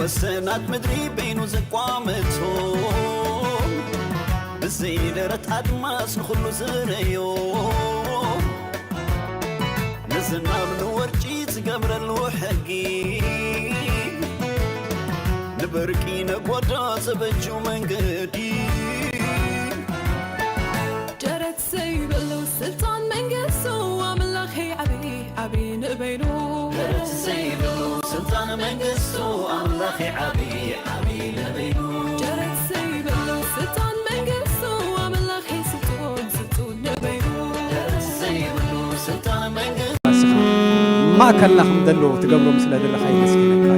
ወሰናት ምድሪ በይኑ ዘቋመቶ፣ ብዘይ ደረት ኣድማስ ንኹሉ ዝረዮ፣ ንዝናብ ንወርጪ ዝገብረሉ ሕጊ፣ ንበርቂ ነጎዳ ዘበጁ መንገዲ። ደረት ዘይብሉ ስልጣን መንግስቱ ኣምላኸይ ዓብዪ ዓብዪ ንበይኑ። ደረት ዘይብሉ ስልጣን መንግስቱ ኣምላኸይ ዓብዪ ዓብዪ ንበይኑ። ደረት ዘይብሉ ስልጣን መንግስቱ ኣምላኸይ ስልጡን ስልጡን ንበይኑ። ደረት ዘይብሉ ስልጣን መንግስቱ ማእከልና ከም ዘለዉ ትገብሮም ስለ ዘለኻ ይመስገነካ።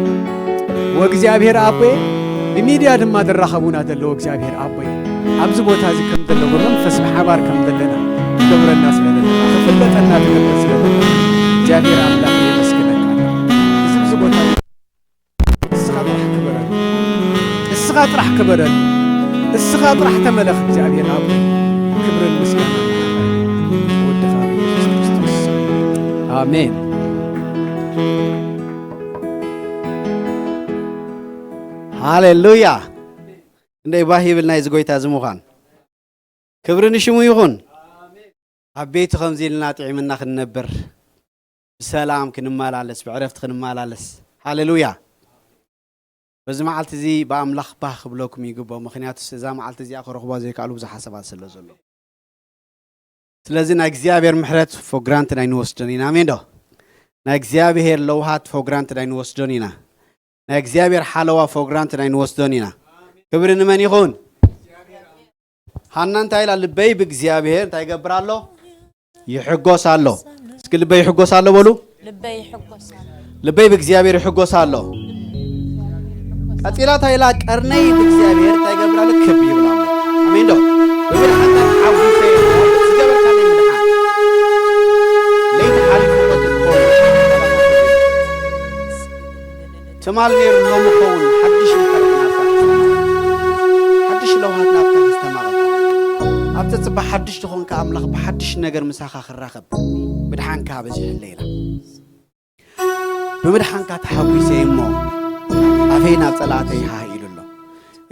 ወእግዚኣብሔር ኣቦየ፣ ብሚድያ ድማ ዝራኸቡና ዘለዉ እግዚኣብሔር ኣቦየ፣ ኣብዚ ቦታ እዚ ከም ዘለዉ መንፈስ ብሓባር ከም ዘለና ትገብረና ስለ ዘለኻ፣ ክፍለጠና ትገብር ስለ ዘለኻ እግዚኣብሔር ኣምላኽ የመስግነካ። እዚ ኣብዚ ቦታ እስኻ ጥራሕ ክበረሉ፣ እስኻ ጥራሕ ክበረሉ፣ እስኻ ጥራሕ ተመለኽ እግዚኣብሔር ኣቦ። ክብርን ምስጋና ንዓኻ ወድኻ ብኢየሱስ ክርስቶስ። ኣሜን። ሃሌሉያ። እንደይ ባህ ይብል ናይዚ ጎይታ እዚ ምዃን። ክብሪ ንሽሙ ይኹን። ኣብ ቤቱ ከምዚ ኢልና ጥዒምና ክንነብር፣ ብሰላም ክንመላለስ፣ ብዕረፍቲ ክንመላለስ። ሃሌሉያ። በዚ መዓልቲ እዚ ብኣምላኽ ባህ ክብለኩም ይግብኦ። ምኽንያቱስ እዛ መዓልቲ እዚኣ ክረኽቧ ዘይከኣሉ ብዙሓት ሰባት ስለ ዘለዉ። ስለዚ ናይ እግዚኣብሔር ምሕረት for granted ኣይንወስዶን ኢና። ኣሜን ዶ? ናይ እግዚኣብሔር ለውሃት for granted ኣይንወስዶን ኢና። ናይ እግዚኣብሔር ሓለዋ for granted ኣይንወስዶን ኢና። ክብሪ ንመን ይኹን? ሃና እንታይ ኢላ? ልበይ ብእግዚኣብሔር እንታይ ይገብር ኣሎ? ይሕጎስ ኣሎ። እስኪ ልበይ ይሕጎስ ኣሎ በሉ። ልበይ ይሕጎስ ኣሎ። ልበይ ብእግዚኣብሔር ይሕጎስ ኣሎ። ቀጺላ እንታይ ኢላ? ቀርነይ ብእግዚኣብሔር እንታይ ይገብር ኣሎ? ክብ ይብል ኣሎ። ኣሜን ዶ? ብምድሓንካ ተሓጒሰ እየ፣ ዝገበርካለይ ምድሓን። ለይቲ ሓሊፉ ቀትሪ ክኸውን። ትማል ነይሩ ሎሚ ክኸውን ሓድሽ ምሕረት ናብካ ክስተማቐር። ሓድሽ ለውሃት ናብካ ክስተማቐር። ኣብ ተጽበ ሓድሽ ዝኾንካ ኣምላኽ ብሓድሽ ነገር ምሳኻ ክራኸብ ምድሓንካ በዚሕለይ ኢላ። ብምድሓንካ ተሓጒሰ እየ እሞ ኣፈይ ናብ ጸላእተይ ሃህ ኢሉ ኣሎ።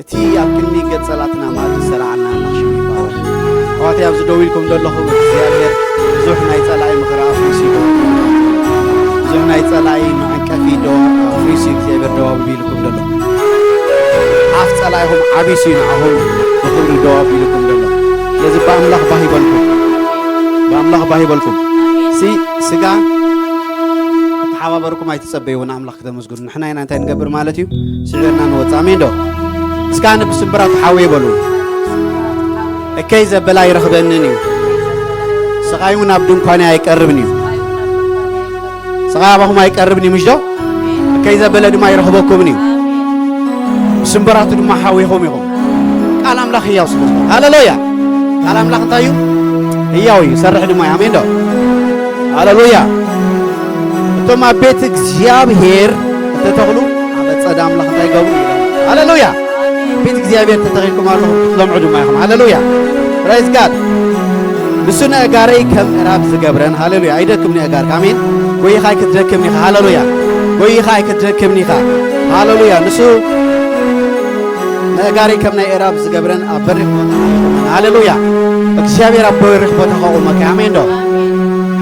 እቲ ኣብ ቅድሚ ገጽ ጸላእትና መኣዲ ዝሰራዓና ኣምላኽ ሽሙ ይባረኽ። ኣሕዋተይ ኣብዚ ደው ኢልኩም ዘለኹም እግዚኣብሔር ብዙሕ ናይ ጸላኢ ምኽሪ ኣፍሪሱ እዩ። ብዙሕ ናይ ጸላኢ መዐንቀፊ ደዋ ኣፍሪሱ እዩ እግዚኣብሔር ደው ኣቢሉኩም ዘሎ። ኣፍ ጸላኢኹም ዓቢሱ እዩ ንዓኹም ብኽብሪ ደው ኣቢሉኩም ዘሎ። ስለዚ ብኣምላኽ ባህ ይበልኩም። ብኣምላኽ ባህ ይበልኩም። ሲ ስጋ ክተሓባበርኩም ኣይትጸበይዎ ንኣምላኽ ክተመስግኑ። ንሕና ኢና እንታይ ንገብር ማለት እዩ? ስዒርና ንወጽእ። ኣሜን ዶ? እስከ ኣነ ብስምብራቱ ሓወይ በሉ። እከይ ዘበለ ኣይረኽበንን እዩ። ስቓይ እውን ኣብ ድንኳነይ ኣይቀርብን እዩ። ስቓይ ኣባኹም ኣይቀርብን እዩ፣ ምሽ ዶ? እከይ ዘበለ ድማ ኣይረኽበኩምን እዩ። ብስምብራቱ ድማ ሓዊኹም ኢኹም። ቃል ኣምላኽ ህያው ስለ ዝኾነ። ሃሌሉያ። ቃል ኣምላኽ እንታይ እዩ? ህያው እዩ፣ ይሰርሕ ድማ እዩ። ኣሜን ዶ? ሃሌሉያ። እቶም ኣብ ቤት እግዚኣብሔር እተተኽሉ ኣብ ኣጸደ ኣምላኽ እንታይ ይገብሩ? ይለምዑ። ሃሌሉያ። ቤት እግዚኣብሔር ተተኺልኩም ኣለኹም፣ ክትለምዑ ድማ ኢኹም። ሃሌሉያ። Praise God። ንሱ ነእጋረይ ከም እራብ ዝገብረን፣ ሃሌሉያ፣ ኣይደክም ነእጋርካ። ኣሜን። ጎይኻ ኣይክትደክምን ኢኻ። ሃሌሉያ። ጎይኻ ኣይክትደክምን ኢኻ። ሃሌሉያ። ንሱ ነእጋረይ ከም ናይ እራብ ዝገብረን ኣብ በሪኽ ቦታ ኣየቑመን። ሃሌሉያ። እግዚኣብሔር ኣብ በሪኽ ቦታ ከቑመካ። ኣሜን ዶ?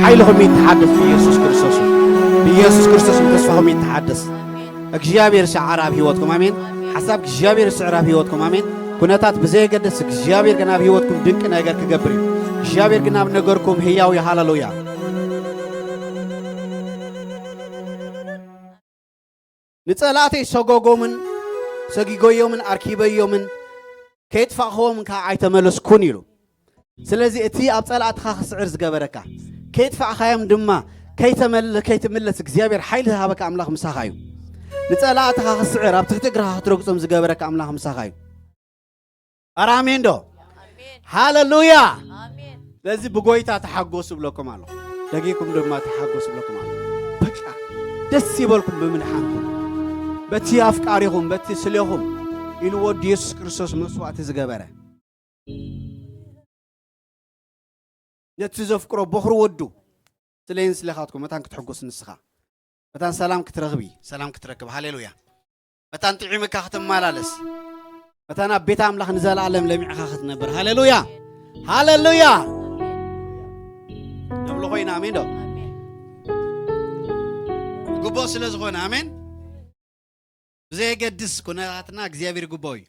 ሓይልኹም ይተሓደስ ብኢየሱስ ክርስቶስ። ብኢየሱስ ክርስቶስ ተስፋኹም ይተሓደስ። እግዚኣብሔር ሰዓር ኣብ ህይወትኩም። ኣሜን። ሓሳብ እግዚኣብሔር ስዕር ኣብ ህይወትኩም። ኣሜን። ኩነታት ብዘየገድስ እግዚኣብሔር ግን ኣብ ህይወትኩም ድንቂ ነገር ክገብር እዩ። እግዚኣብሔር ግን ኣብ ነገርኩም ህያው እዩ። ሃሌሉያ። ንጸላእተይ ሰጎጎምን ሰጊጎዮምን ኣርኪበዮምን ከየጥፋእኽዎም ከኣ ኣይተመለስኩን ኢሉ። ስለዚ እቲ ኣብ ጸላእትኻ ክስዕር ዝገበረካ ከየጥፋእኻዮም ድማ ከይተመለ-፣ ከይትምለስ እግዚኣብሔር ሓይሊ ዝሃበካ ኣምላኽ ምሳኻ እዩ። ንጸላእትኻ ክስዕር ኣብ ትሕቲ እግርኻ ክትረግጾም ዝገበረካ ኣምላኽ ምሳኻ እዩ። ኣረ ኣሜን ዶ? ኣሜን። ሃሌሉያ። ኣሜን። ስለዚ ብጎይታ ተሓጎሱ እብለኩም ኣለኹ። ደጊኩም ድማ ተሓጎሱ እብለኩም ኣለኹ። በቃ ደስ ይበልኩም ብምድሓንኩም። በቲ ኣፍቃሪኹም፣ በቲ ስሌኹም ኢሉ ወዲ የሱስ ክርስቶስ መስዋእቲ ዝገበረ። ነቲ ዘፍቅሮ በኹሪ ወዱ ስለይን ስሌኻትኩም መታን ክትሕጎስ ንስኻ። መታን ሰላም ክትረኽቢ፣ ሰላም ክትረክብ። ሃሌሉያ። መታን ጥዒምካ ክትመላለስ፣ መታን ኣብ ቤት ኣምላኽ ንዘለኣለም ለሚዕኻ ክትነብር። ሃሌሉያ፣ ሃሌሉያ። ነብሎ ኮይና ኣሜን ዶ? ግቡእ ስለ ዝኾነ ኣሜን። ብዘየገድስ ኩነታትና እግዚኣብሔር ግቡእ እዩ።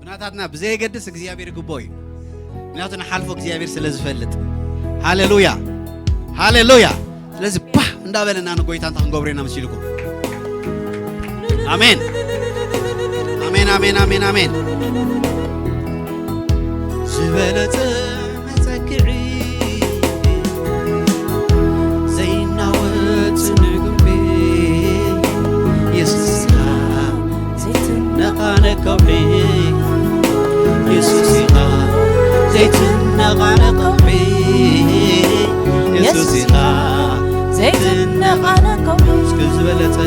ኩነታትና ብዘየገድስ እግዚኣብሔር ግቡእ እዩ። ምክንያቱ ንሓልፎ እግዚኣብሔር ስለ ዝፈልጥ። ሃሌሉያ፣ ሃሌሉያ። ስለዚ ባህ እንዳበለና ንጎይታ እንታይ ክንገብሮ ኢና መሲልኩም? ኣሜን፣ ኣሜን፣ ኣሜን፣ ኣሜን፣ ኣሜን። ዝበለጸ መጸግዒ ዘይናወጽ ጽኑዕ ግንቢ የሱስ ኢኻ ዘይትነቓነቕ ከውሒ። የሱስ ኢኻ ዘይትነቓነቕ ከውሒ። የሱስ ኢኻ ዘይትነቓነቕ ከውሒ። እስኪ ዝበለጸ፣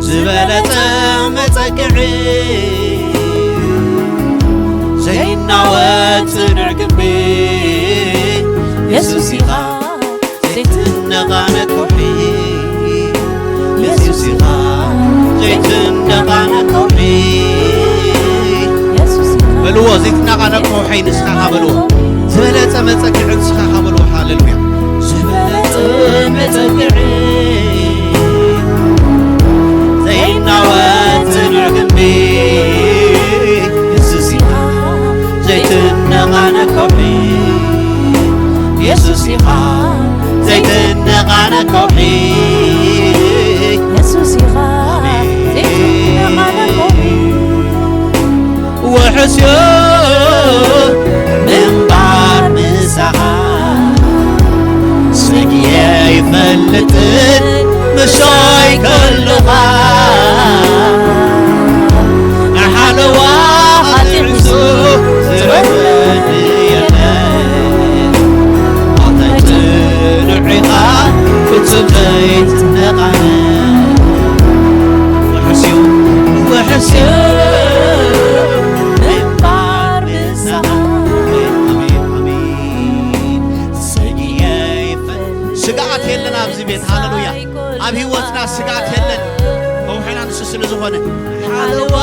ዝበለጸ መጸግዒ ዘይናወጽ ጽኑዕ ግንቢ የሱስ ኢኻ ዘይትነቓነቕ ከውሒ። የሱስ ኢኻ ዘይትነቓነቕ ከውሒ። የሱስ ኢኻ በልዎ፣ ዘይትነቓነቕ ከውሒ ንስኻ ኢኻ በልዎ። ዝበለጸ መጸግዒ ንስኻ ኢኻ በልዎ። ሃሌሉያ። ዝበለጸ መጸግዒ ዘይናወጽ ጽኑዕ ግንቢ የሱስ ኢኻ ዘይትነቓነቕ ከውሒ። የሱስ ኢኻ ዘይትነቓነቕ ከውሒ። የሱስ ኢኻ ዘይትነቓነቕ ከውሒ። ውሕስዮ ምንባር ምሳኻ ስግየ ይፈልጥን ምሾይ ከለኻ ንሓለዋ ኻትዕሱ ዝረኽበኒ የለን። ኣታይ ጽኑዕ ኢኻ ፍጹም ዘይትነቓነቕ። ውሕስዩ፣ ውሕስዩ ምንባር ምሳኻ። ኣሜን፣ ኣሜን፣ ኣሜን። ሰጊየ ይፈ-፣ ስግኣት የለን ኣብዚ ቤት። ሃሌሉያ። ኣብ ህይወትና ስግኣት የለን። ከውሕና ንሱ ስለ ዝኾነ። ሓለዋ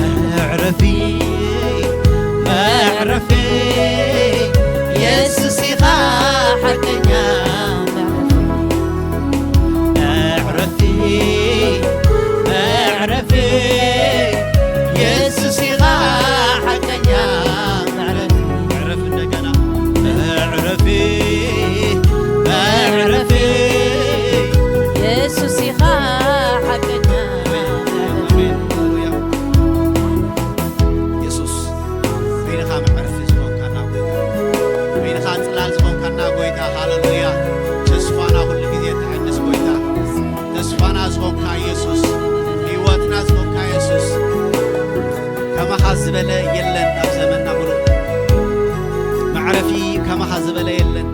መዕረፊ፣ መዕረፊ፣ የሱስ ኢኻ ሓቀኛ መዕረፊ፣ መዕረፊ፣ የሱስ ኢኻ ሓቀኛ መዕረፊ፣ መዕረፊ እንደገና መዕረፊ፣ መዕረፊ፣ የሱስ ኢኻ ሓቀኛ መዕረፊ። ኣሜን፣ ኣሜን፣ ሃሌሉያ። የሱስ፣ በይንኻ መዕረፊ ዝኾንካና ጎይታ፣ በይንኻ ጽላል ዝኾንካና ጎይታ፣ ሃሌሉያ። ተስፋና ኩሉ ግዜ ተሐድስ ጎይታ፣ ተስፋና ዝኾንካ የሱስ፣ ህይወትና ዝኾንካ የሱስ፣ ከማኻ ዝበለ የለን ኣብ ዘመንና ምሉእ። መዕረፊ ከማኻ ዝበለ የለን።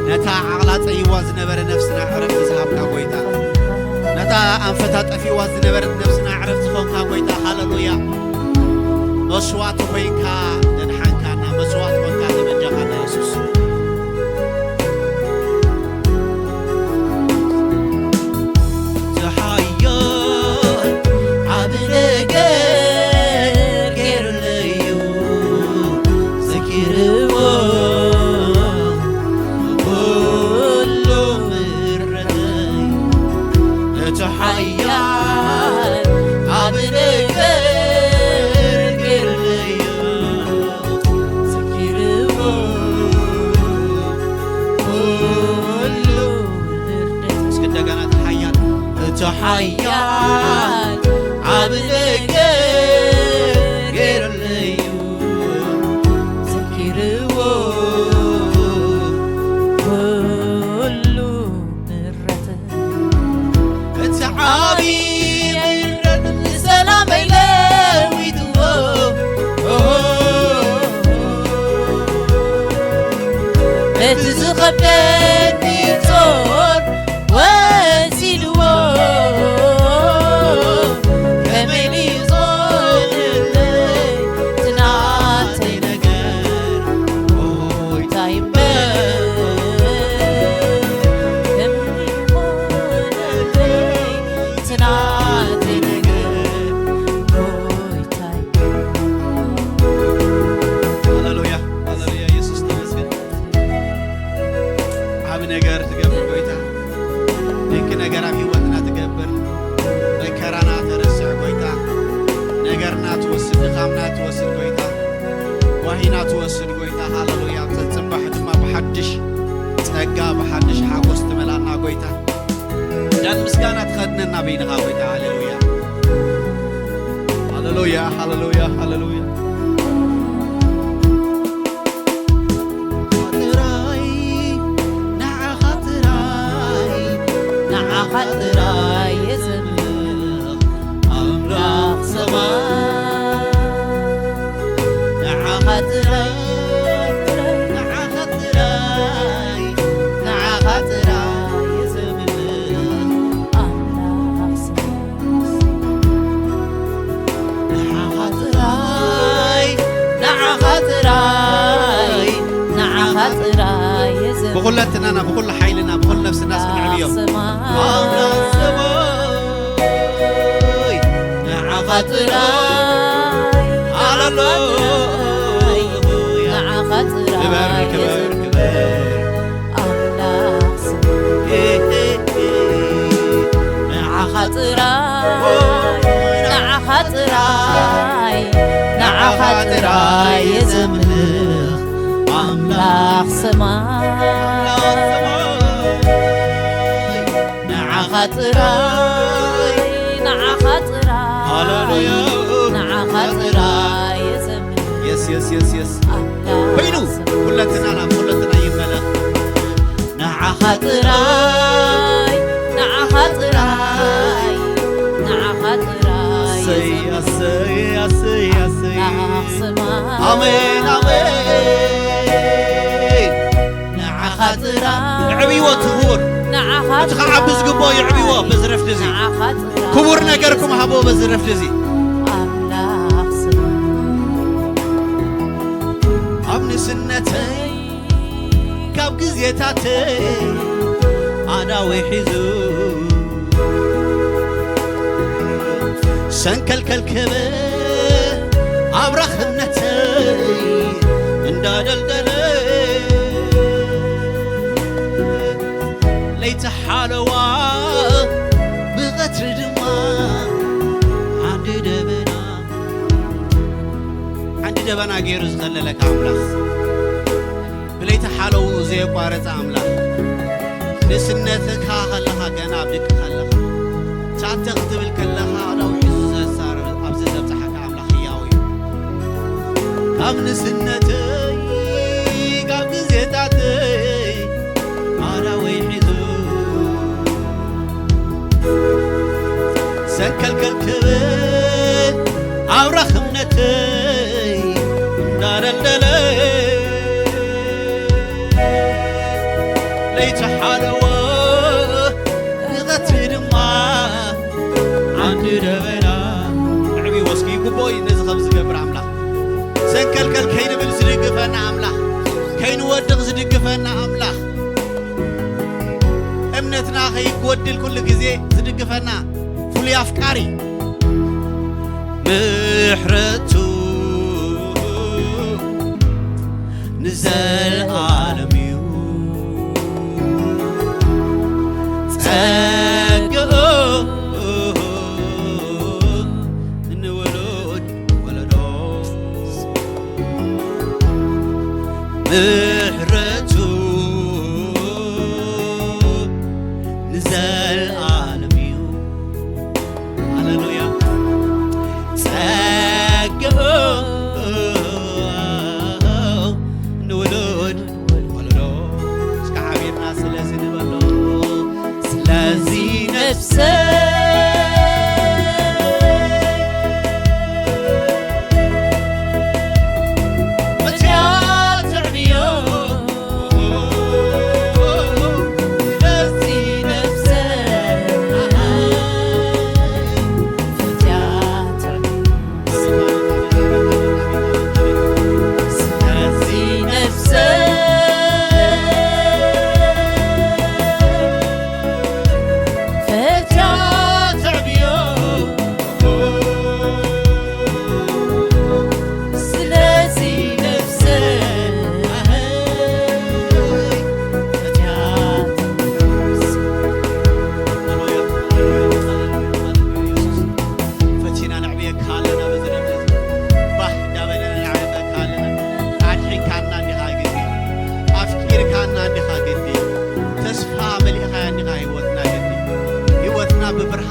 ነታ ዓቕላ ጸይዋ ዝነበረ ነፍስና ዕረፍቲ ዝሃብካ ጎይታ፣ ነታ ኣንፈታ ጠፊዋ ዝነበረት ነፍስና ዕረፍቲ ዝኾንካ ጎይታ፣ ሃሌሉያ። መስዋእቲ ኮይንካ ዘድሓንካና፣ መስዋእቲ ኮይንካ ተበጃኻና የሱስ። ዝሓዮ ዓቢ ነገር ገይሩለዩ፣ ዘኪርዎ ኩሉ ምሕረተይ። እቲ ሓያል ዓቢ ነገር ገይሩለዩ፣ ዘኪርዎ ኩሉ እስኪ እንደገና እቲ ሓያል፣ እቲ ሓያል ዓቢ ነገር ገይሩለዩ፣ ዘኪርዎ ኩሉ በኒጾር ወሲድዎ። ከመይ ድዩ ዝኾነለይ እቲ ናተይ ነገር ጎይታይ እምበር? ከመይ ዝኾነለይ እቲ ናተይ ነገር ጎይታይ? ሃሌሉያ፣ ሃሌሉያ፣ ኢየሱስ ተመስገን። ዓቢ ነገር ትገብር ጎይታ፣ ድንቂ ነገር ኣብ ህይወትና ትገብር። መከራና ተረስዕ ጎይታ፣ ነገርና ትወስድ፣ ድኻምና ትወስድ ጎይታ፣ ጓሂና ትወስድ ጎይታ። ሃሌሉያ። ኣብ ጽባሕ ድማ ብሓድሽ ጸጋ፣ ብሓድሽ ሓጎስ ትመላና ጎይታ። ዳን ምስጋና ትኸድነና በይንኻ ጎይታ። ሃሌሉያ፣ ሃሌሉያ፣ ሃሌሉያ፣ ሃሌሉያ። ጥራይ፣ ንዓኻ ጥራይ፣ ንዓኻ ጥራይ የዘምር ኣምላኽ ሰማይ። ንዓኻ ጥራይ፣ ንዓኻ ጥራይ፣ ንዓኻ ጥራይ የዘምር ኣምላኽ ሰማይ። ንዓኻ ጥራይ፣ ንዓኻ ጥራይ፣ ንዓኻ ጥራይ የዘምር ብኹለትናና፣ ብኹሉ ሓይልና፣ ብኹሉ ነፍስና እስኪ ንዕብዮ። ኣምላኽ ሰማይ። ኣምላኽ ሰማይ፣ ንዓኻ ጥራይ፣ ሃሌሉያ። ንዓኻ ጥራይ ክበር፣ ክበር፣ የዘምር ክበር። ኣምላኽ ስም። ንዓኻ ጥራይ፣ ንዓኻ ጥራይ፣ ንዓኻ ጥራይ የዘምር ኣምላኽ ሰማይ። ንዓኻ ጥራይ፣ ንዓኻ ጥራይ፣ ሃሌሉያ። ንዓኻ ጥራይ የዘምር የስ፣ የስ፣ የስ፣ የስ። ኣምላኽ ኮይኑ ስም። ኩለንትናና፣ ኩለንትና ይመለኽ። ንዓኻ ጥራይ፣ ንዓኻ ጥራይ፣ ንዓኻ ጥራይ ኣሰይ፣ ኣሰይ፣ ኣሰይ፣ ኣሰይ። ኣምላኽ ስማ። ኣሜን፣ ኣሜን። ንዓኻ ጥራይ። ንዕብይዎ እቲ ክቡር። ንዓኻ እቲ ክዓቢ ጥራይ። ዝግብኦ ይዕብይዎ በዚ ረፍዲ እዚ። ንዓኻ ጥራይ። ክቡር ነገርኩም ሃቦ በዚ ረፍዲ እዚ። ኣምላኽ ስማ። ኣብ ንስነተይ ካብ ግዜታተይ ኣዳዊ ሒዙ ሰንከልከል ከበ ኣብራኽ እምነተይ እንዳደልደለ ለይቲ ሓለዋ ብቐትሪ ድማ ዓንዲ ደበና ዓንዲ ደበና ገይሩ ዝኸለለካ ኣምላኽ፣ ብለይቲ ሓለውኡ ዘየቋረጸ ኣምላኽ፣ ንስነትካ ከለኻ፣ ገና ኣብ ድቂ ከለኻ፣ ቻተ ክትብል ከለኻ፣ ኣዳው ሒዙ ዘሳር ኣብዚ ዘብጽሓካ ኣምላኽ ህያው እዩ። ካብ ንስነተይ፣ ካብ ግዜታተይ፣ ኣዳወይ ሒዙ ሰንከልከል ክብል ኣብራኽ እምነተይ እንዳደልደለ ለይቲ ሓለወ ንቐትሪ ድማ ዓንዲ ደበና። ዕብይ ወስኪ ግቦ እዩ ነዚ ከም ዝገብር ኣምላኽ ሰንከልከል ከይንብል ዝድግፈና ኣምላኽ፣ ከይንወድቕ ዝድግፈና ኣምላኽ፣ እምነትና ከይጎድል ኩሉ ግዜ ዝድግፈና ፍሉይ ኣፍቃሪ። ምሕረቱ ንዘለዓለም እዩ፣ ጸግኡ ንውሉድ ወለዶ። ምሕረቱ ንዘለዓለም እዩ። ሃሌሉያ። ጸግኡ ንውሉድ ወለዶ። እስከ ሓቢርና ስለዚ ንበሎ። ስለዚ ነፍሰ መትያ ትዕብዮ።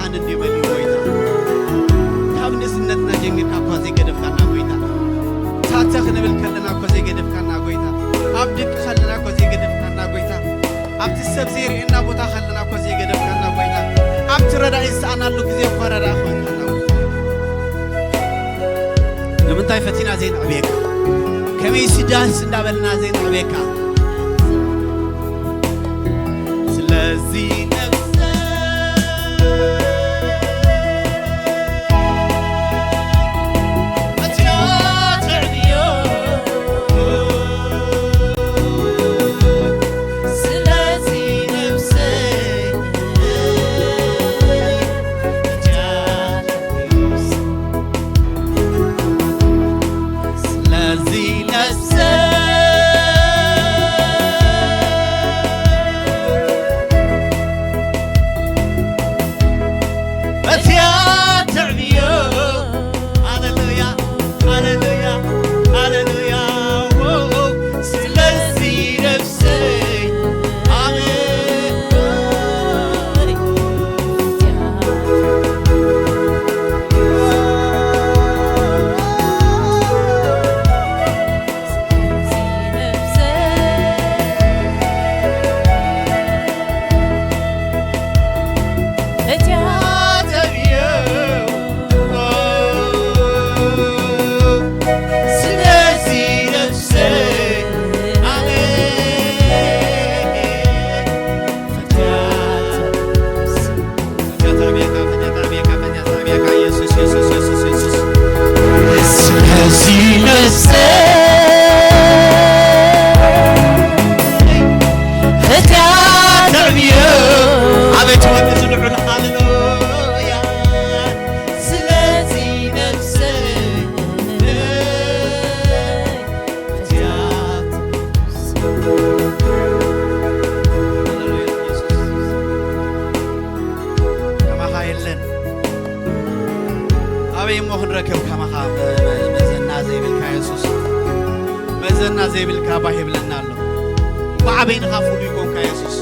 እንዲመልዩ ጎይታ፣ ካብ ንእስነትና ጀሚርካ እኳ ዘይገደፍካና ጎይታ፣ ሳተ ክንብል ከለና እኳ ዘይገደፍካና ጎይታ፣ ኣብ ድቂ ከለና እኳ ዘይገደፍካና ጎይታ፣ ኣብቲ ሰብ ዘይርእየና ቦታ ከለና እኳ ዘይገደፍካና ጎይታ፣ ኣብቲ ረዳኢ ዝሰኣናሉ ግዜ እኳ ረዳኢ ኮይንካና ጎይታ። ንምንታይ ፈቲና ዘይንዕብየካ? ከመይሲ ዳስ እንዳበልና ዘይንዕብየካ? ስለዚ ነፍሰይ እትያ ተዕብዮ። ስለዚ ነፍሰይ እትያ ተዕብዮ። ስለዚ ነፍሰይ እትያ ተዕብዮ። ሃሌሉያ፣ ሃሌሉያ፣ ሃሌሉያ። ዎ፣ ስለዚ ነፍሰይ፣ ኣሜን። ስለዚ ነፍሰይ፣ ኣሜን። ስለዚ ነፍሰይ፣ እትያ ተዕብዮ። ኣቤት ወዲ ዝልዑል ሃሌሉያ። ስለዚ ነፍሰይ፣ እትያ ከማኻ የለን። ኣበይ እሞ ክንረክብ ከማኻ? መ-፣ መ-፣ መዘና ዘይብልካ የሱስ፣ መዘና ዘይብልካ ባህ ይብለና ኣሎ። እኳ በይንኻ ፍሉይ ኮንካ የሱስ፣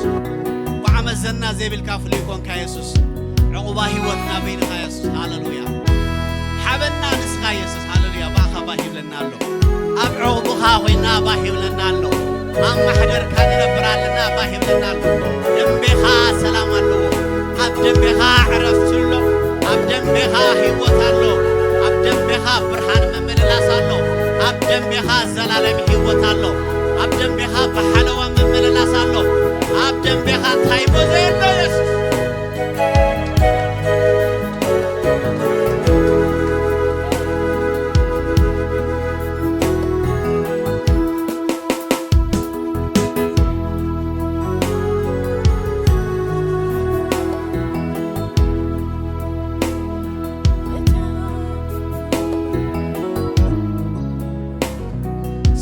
እኳ መዘና ዘይብልካ ፍሉይ ኮንካ የሱስ። ዕቑባ ህይወትና በይንኻ የሱስ። ሃሌሉያ። ሓበና ንስኻ የሱስ። ሃሌሉያ። ባኻ ባህ ይብለና ኣሎ። ኣብ ዕቑብኻ ኮይና ባህ ይብለና ኣሎ። ኣብ ማሕደርካ ንነብር ኣለና ባህ ይብለና ኣሎ። ደምቤኻ ሰላም ኣለዎ። ኣብ ደምቤኻ ዕረፍቲ ኣሎ። ኣብ ደምቤኻ ህይወት ኣሎ። ኣብ ደምቤኻ ብርሃን ምምልላስ ኣሎ። ኣብ ደምቤኻ ዘላለም ህይወት ኣሎ። ኣብ ደምቤኻ ብሓለዋ ምምልላስ ኣሎ። ኣብ ደምቤኻ እንታይ እሞ ዘየሎ የሱስ።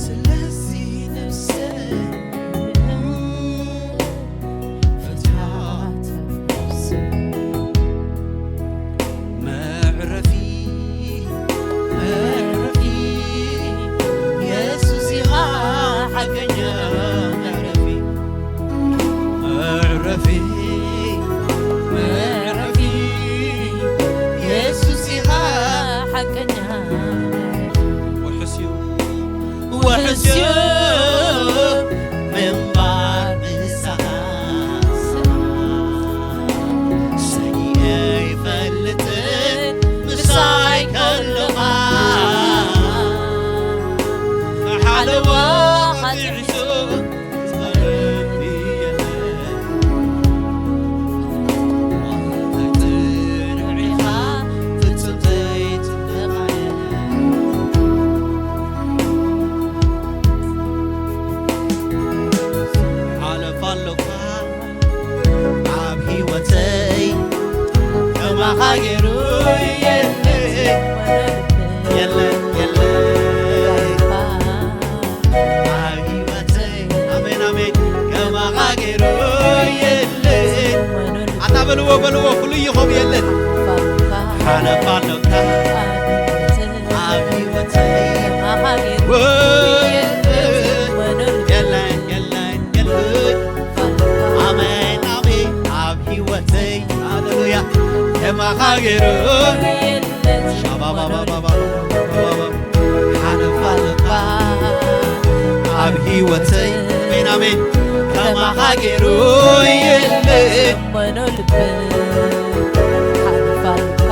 ስለዚ ነፍሰይ ፍትሓት ነፍሰይ መዕረፊ፣ መዕረፊ የሱስ ኢኻ ሓቀኛ መዕረፊ። መዕረፊ፣ መዕረፊ የሱስ ኢኻ ሓቀኛ መዕረፊ። ውሑስ እዩ፣ ውሑስ እዩ ምንባር ምሳኻ። ሰጊኤ ይፈልጥ ምሳይ ከለኻ። ሓለዋ ጢዕሱ ኣብ ህይወተይ ከማኻ ገይሩ የለ፣ የለ፣ የለ። ኣብ ህይወተይ፣ ኣሜን፣ ኣሜን። ከማኻ ገይሩ የለ። ኣታ በልዎ፣ በልዎ፣ ፍሉይ ይኸው የለን። ሓለፋ ኣለካ ኣብ ህይወተይ። የለን፣ የለን፣ የለን። ኣሜን፣ ኣሜን። ኣብ ህይወተይ፣ ሃሌሉያ፣ ከማ ሃገሩ ሻባባባባባ ሓለፋ ኣለካ ኣብ ህይወተይ። ኣሜን፣ ኣሜን። ከማኻ ገይሩ የለ። መኖ ልብ ሓለፋ ኣለካ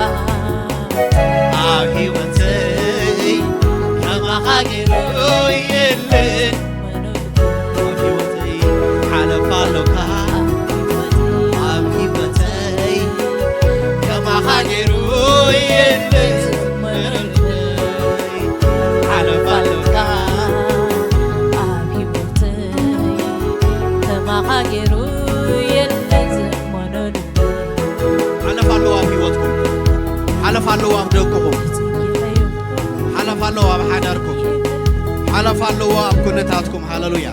ኣብ ህይወተይ። ከማኻ ገይሩ የለ። ኣብ ህይወተይ ሓለፋ ኣሎካ። ኣብ ህይወተይ ከማኻ ገይሩ የለ። ሓለፋ ኣሎካ። ኣብ ህይወተይ ከማኻ ገይሩ የለ። ዘመኑ ሓለፋ ኣለዎ ኣብ ህይወትኩም። ሓለፋ ኣለዎ ኣብ ደቅኹም። ሓለፋ ኣለዎ ኣብ ሓዳርኩም። ሓለፋ ኣለዎ ኣብ ኩነታትኩም። ሃለሉያ።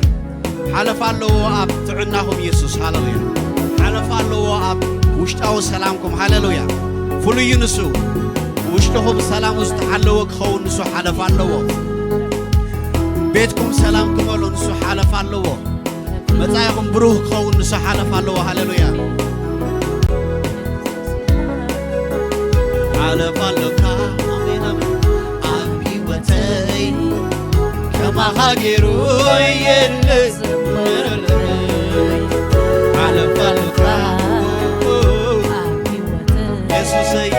ሓለፋ ኣለዎ ኣብ ጥዕናኹም። የሱስ፣ ሃለሉያ። ሓለፋ ኣለዎ ኣብ ውሽጣዊ ሰላምኩም። ሃለሉያ። ፍሉይ እዩ ንሱ። ውሽጥኹም ሰላሙ ዝተሓለወ ክኸውን ንሱ ሓለፋ ኣለዎ። ቤትኩም ሰላም ክመልኦ ንሱ ሓለፋ ኣለዎ። መጻኢኹም ብሩህ ክኸውን ንሱ ሓለፋ ኣለዎ። ሃለሉያ። ሓለፋ ኣሎካ። ኣሜን፣ ኣሜን። ኣብ ህይወተይ ከማኻ ገይሩ የለ። ሓለፋ ኣሎካ። የሱሰይ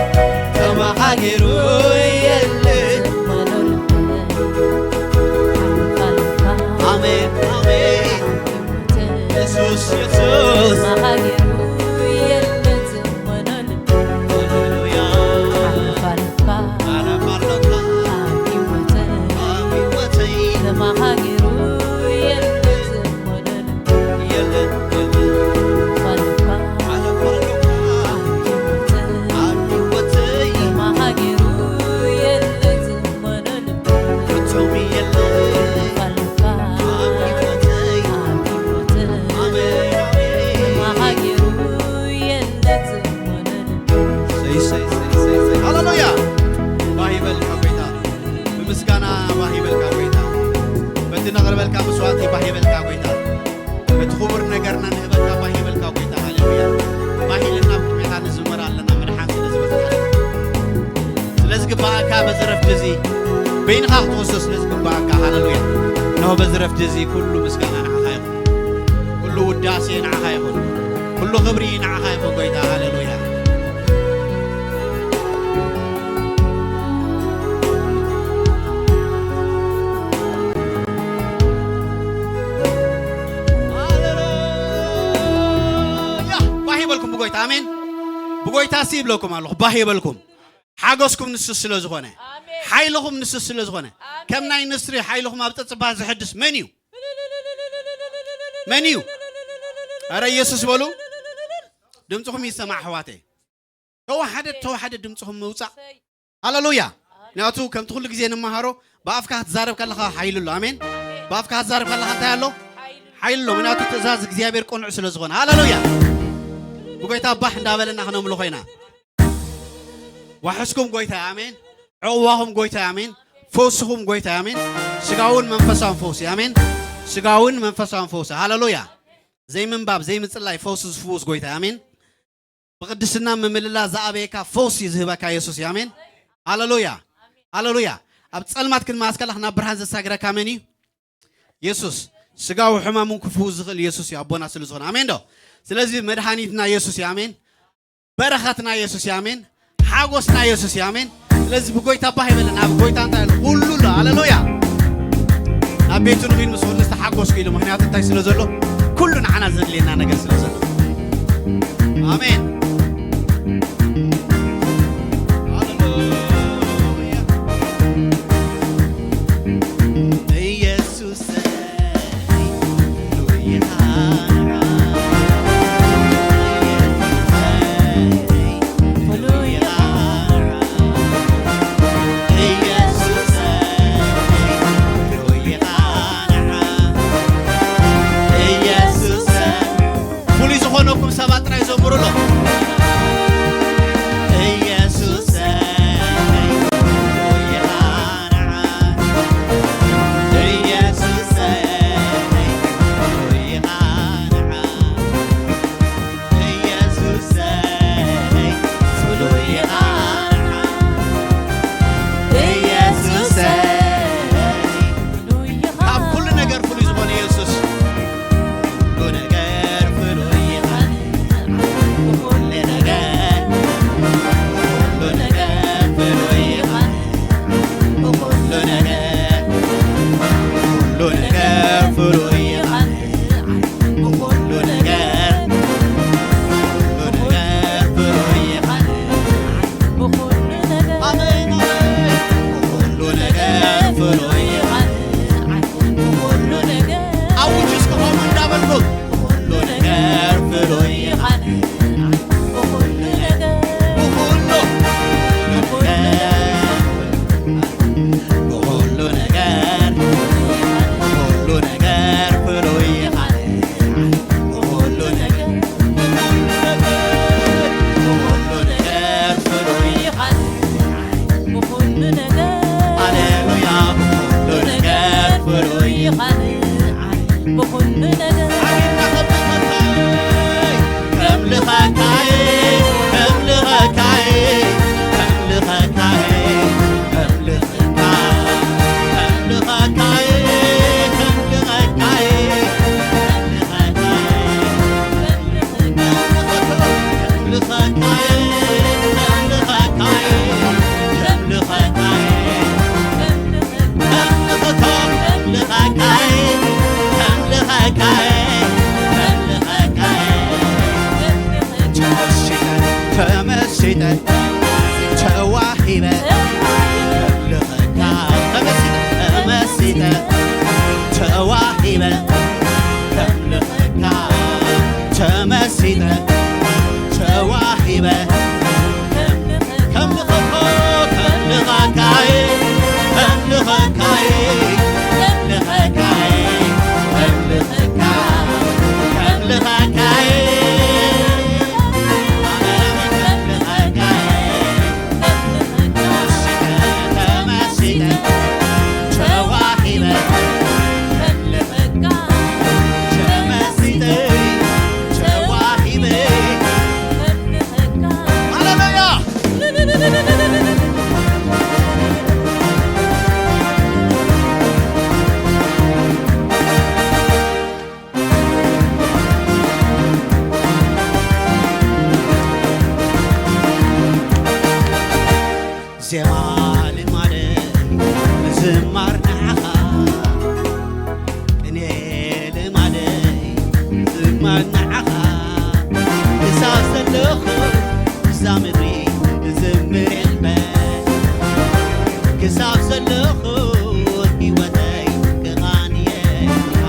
ከማኻ ገይሩ የለ። ኣሜን፣ ኣሜን። የሱስ፣ የሱስ። ሃለሉያ። ሓለፋ ኣሎካ። ኣብ ህይወተይ። የለን፣ የለን። ሓለፋ ኣሎካ። ኣብ ህይወተይ። ፍጹም የለን። ኣብ ህይወተይ። ኣሜን፣ ኣሜን። ሰይ፣ ሰይ፣ ሰይ፣ ሰይ፣ ሰይ። ሃሌሉያ። ባህ ይበልካ ጎይታ። ብምስጋና ባህ ይበልካ ጎይታ። በቲ ነቕርበልካ መስዋዕቲ ባህ ይበልካ ጎይታ። በቲ ክቡር ነገርና ንህበካ ባህ ይበልካ ጎይታ። ሃሌሉያ። ባህ ኢልና ብጥሜታ ንዝመር ኣለና መድሓን ስለ ዝበጽሓ። ስለ ዝግባኣካ በዚ ረፍቲ እዚ በይንኻ ክትወስዶ ስለ ዝግባኣካ። ሃሌሉያ። እነሆ በዚ ረፍቲ እዚ ኩሉ ምስጋና ንዓኻ ይኹን። ኩሉ ውዳሴ ንዓኻ ይኹን። ኩሉ ክብሪ ንዓኻ ይኹን ጎይታ። ሃሌሉያ። ሃሌሉያ። ባህ ይበልኩም ብጎይታ። ኣሜን። ብጎይታ ሲ ይብለኩም ኣለኹ። ባህ ይበልኩም። ሓጎስኩም ንሱ ስለ ዝኾነ፣ ኣሜን። ሓይልኹም ንሱ ስለ ዝኾነ፣ ኣሜን። ከም ናይ ንስሪ ሓይልኹም ኣብ ጸጽባ ዝሕድስ መን እዩ? መን እዩ? ኣረ ኢየሱስ በሉ። ድምፅኹም ይሰማዕ ኣሕዋተይ። ተዋሓደ፣ ተዋሓደ ድምፅኹም ምውፃእ። ሃሌሉያ። ምክንያቱ ከምቲ ኩሉ ግዜ ንመሃሮ ብኣፍካ ክትዛረብ ከለኻ ሓይሊ ኣሎ። ኣሜን። ብኣፍካ ክትዛረብ ከለኻ እንታይ ኣሎ? ሓይሊ ኣሎ። ምክንያቱ ትእዛዝ እግዚኣብሔር ቅኑዕ ስለ ዝኾነ። ሃሌሉያ። ብጎይታ ባህ እንዳበለና ክነምልኾ ኢና። ዋሕስኩም ጎይታ ኣሜን። ዕቕባኹም ጎይታ ኣሜን። ፈውስኹም ጎይታ ኣሜን። ስጋውን መንፈሳውን ፈውሲ ኣሜን። ስጋውን መንፈሳውን ፈውሲ። ሃሌሉያ። ዘይምንባብ፣ ዘይምጽላይ ፈውሲ ዝፍውስ ጎይታ ኣሜን። ብቅድስና ምምልላ ዝኣበየካ ፈውሲ ዝህበካ የሱስ ኣሜን። ሃሌሉያ። ሃሌሉያ። ኣብ ጸልማት ክንመላለስ ከለኻ ናብ ብርሃን ዘሳግረካ መን እዩ? የሱስ። ስጋዊ ሕማም እውን ክፍውስ ዝኽእል የሱስ እዩ፣ ኣቦና ስለ ዝኾነ። ኣሜን ዶ? ስለዚ መድሃኒትና የሱስ እዩ። ኣሜን። በረኸትና የሱስ እዩ። ኣሜን። ሓጎስና የሱስ እዩ። ኣሜን። ስለዚ ብጎይታ ባህ ይበለን። ኣብ ጎይታ እንታይ ኣሎ? ኩሉ ኣሎ። ሃሌሉያ። ናብ ቤቱ ንኺድ ምስ ኩሉ ዝተሓጎስኩ ኢሉ። ምኽንያቱ እንታይ ስለ ዘሎ? ኩሉ ንዓና ዘድልየና ነገር ስለ ዘሎ። ኣሜን። ሃሌሉያ። ኢየሱስ ፍሉይ ዝኾነኩም ሰባት ጥራይ ዘምሩሎ። ኢየሱስ ኢየሱሰይ ፍሉይ ብኹሉ ነገር፣ ብኹሉ ነገር፣ ብኹሉ ነገር፣ ብኹሉ ነገር ፍሉይ ኢኻ። ብኹሉ ነገር፣ ብኹሉ ነገር ፍሉይ ኢኻ። ብኹሉ ነገር፣ ሃሌሉያ፣ ብኹሉ ነገር ፍሉይ ኢኻ። ብኹሉ ነገር፣ ከምልኸካይ፣ ከምልኸካይ፣ ከምልኸካይ፣ ከምልኸካይ፣ ከምልኸካይ፣ ከምልኸካይ፣ ከምልኸካይ፣ ተመሲጠ፣ ተመሲጠ፣ ተዋሂበ፣ ከምልኸካ፣ ተመሲጠ፣ ተመሲጠ፣ ተዋሂበ፣ ከምልኸካ፣ ተመሲጠ፣ ተዋሂበ፣ ከምልኸኮ፣ ከምልኸካይ፣ ከምልኸካይ፣ ከምልኸካይ፣ ከምልኸካ፣ ከምልኸካይ፣ ከምልኸካይ። ሃሌሉያ። ዜማ ልማደይ ምዝማር ንዓኻ፣ ቅኔ ልማደይ ምዝማር ንዓኻ፣ ክሳብ ዘለኹ እዛ ምድሪ ክዝምር እየ እምበር፣ ክሳብ ዘለኹ ህይወተይ ክቓንየካ።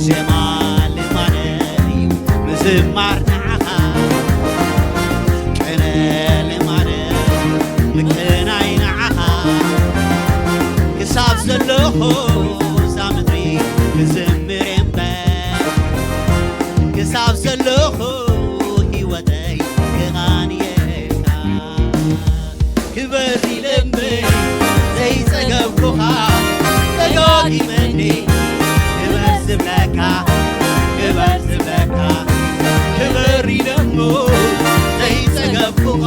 ዜማ ልማደይ ምዝማር ንዓኻ፣ ቅነ ልማደይ ምቅናይ ንዓኻ። ክሳብ ዘለኹ እዛ ምድሪ ክዝምር እየ እምበር፣ ክሳብ ዘለኹ ህይወተይ ክቓንየካ። ክበር ኢለ እምበይ ዘይጸገብኩኻ፣ ደጋጊመኒ ክበር ዝብለካ፣ ክበር ዝብለካ። ክበር ኢለ እሞ ዘይጸገብኩኻ፣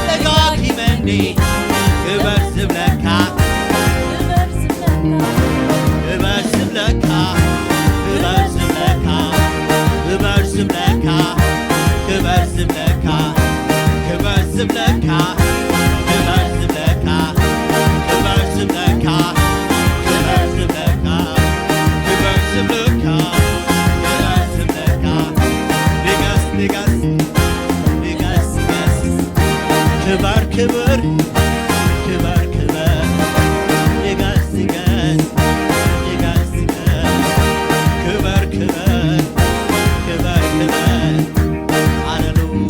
ደጋጊመኒ ክበር ዝብለካ፣ ክበር ዝብለካ፣ ክበር ዝብለካ፣ ክበር ዝብለካ፣ ክበር ዝብለካ፣ ክበር ዝብለካ፣ ክበር ዝብለካ፣ ክበር ዝብለካ፣ ክበር ዝብለካ፣ ክበር ዝብለካ፣ ክበር ዝብለካ። ንገስ፣ ንገስ፣ ንገስ፣ ንገስ። ክበር፣ ክበር፣ ክበር፣ ክበር። ንገስ፣ ንገስ፣ ንገስ፣ ንገስ። ክበር፣ ክበር፣ ክበር፣ ክበር። ሃሌሉያ።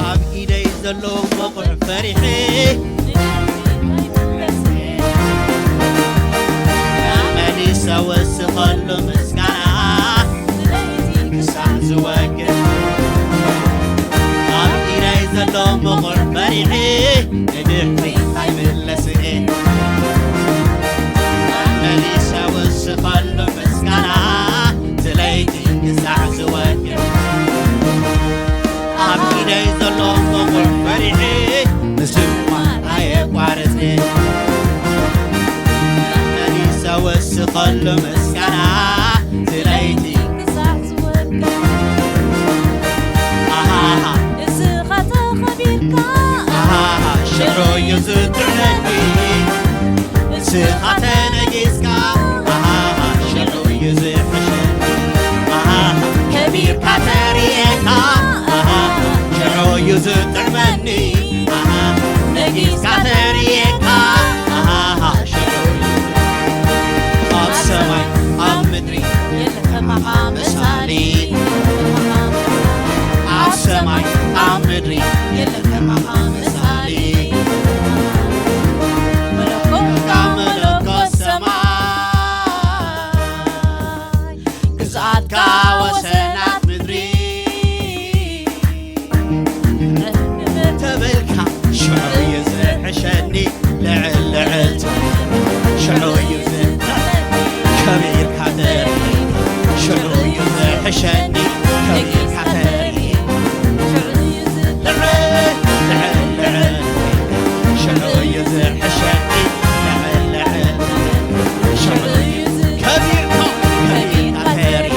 ኣብ ኢደይ ዘሎ መቑሕ ፈሪሐ፣ መሊሰ ወስኸሉ ምስጋና፣ ክሳዕ ዝወግድ። ኣብ ኢደይ ዘሎ መቑሕ ፈሪሐ፣ ንድሕሪት ኣይምለስን እየ። መሊሰ ወስኸሉ ምስጋና፣ ዝለይቲ ክሳዕ ዝወግድ። ኣብ ኢደይ ዘሎ መቑሕ ፈሪሐ፣ ምስማር ኣየቋርጽን። መሊሰ ወስኸሉ ምስጋና፣ ዝለይቲ ክሳዕ ዝወግድ። ኣሃሃ። ንስኻ ተኸቢርካ። ኣሃሃ። ሽዑ እዩ ዝጥዕመኒ። ንስኻ ተነጊስካ። ኣሃሃ። ሽዑ እዩ ዝሕሸኒ። ኣሃ። ሽዑ እዩ ዝጥዕመኒ ከቢርካ ተርኢ፣ ሽዑ እዩ ዝሕሸኒ ከቢርካ ተርኢ። ልዕል ልዕል ሽዑ እዩ ዝሕሸኒ፣ ልዕል ልዕል ሽዑ እዩ ከቢርካ ከቢርካ ተርኢ፣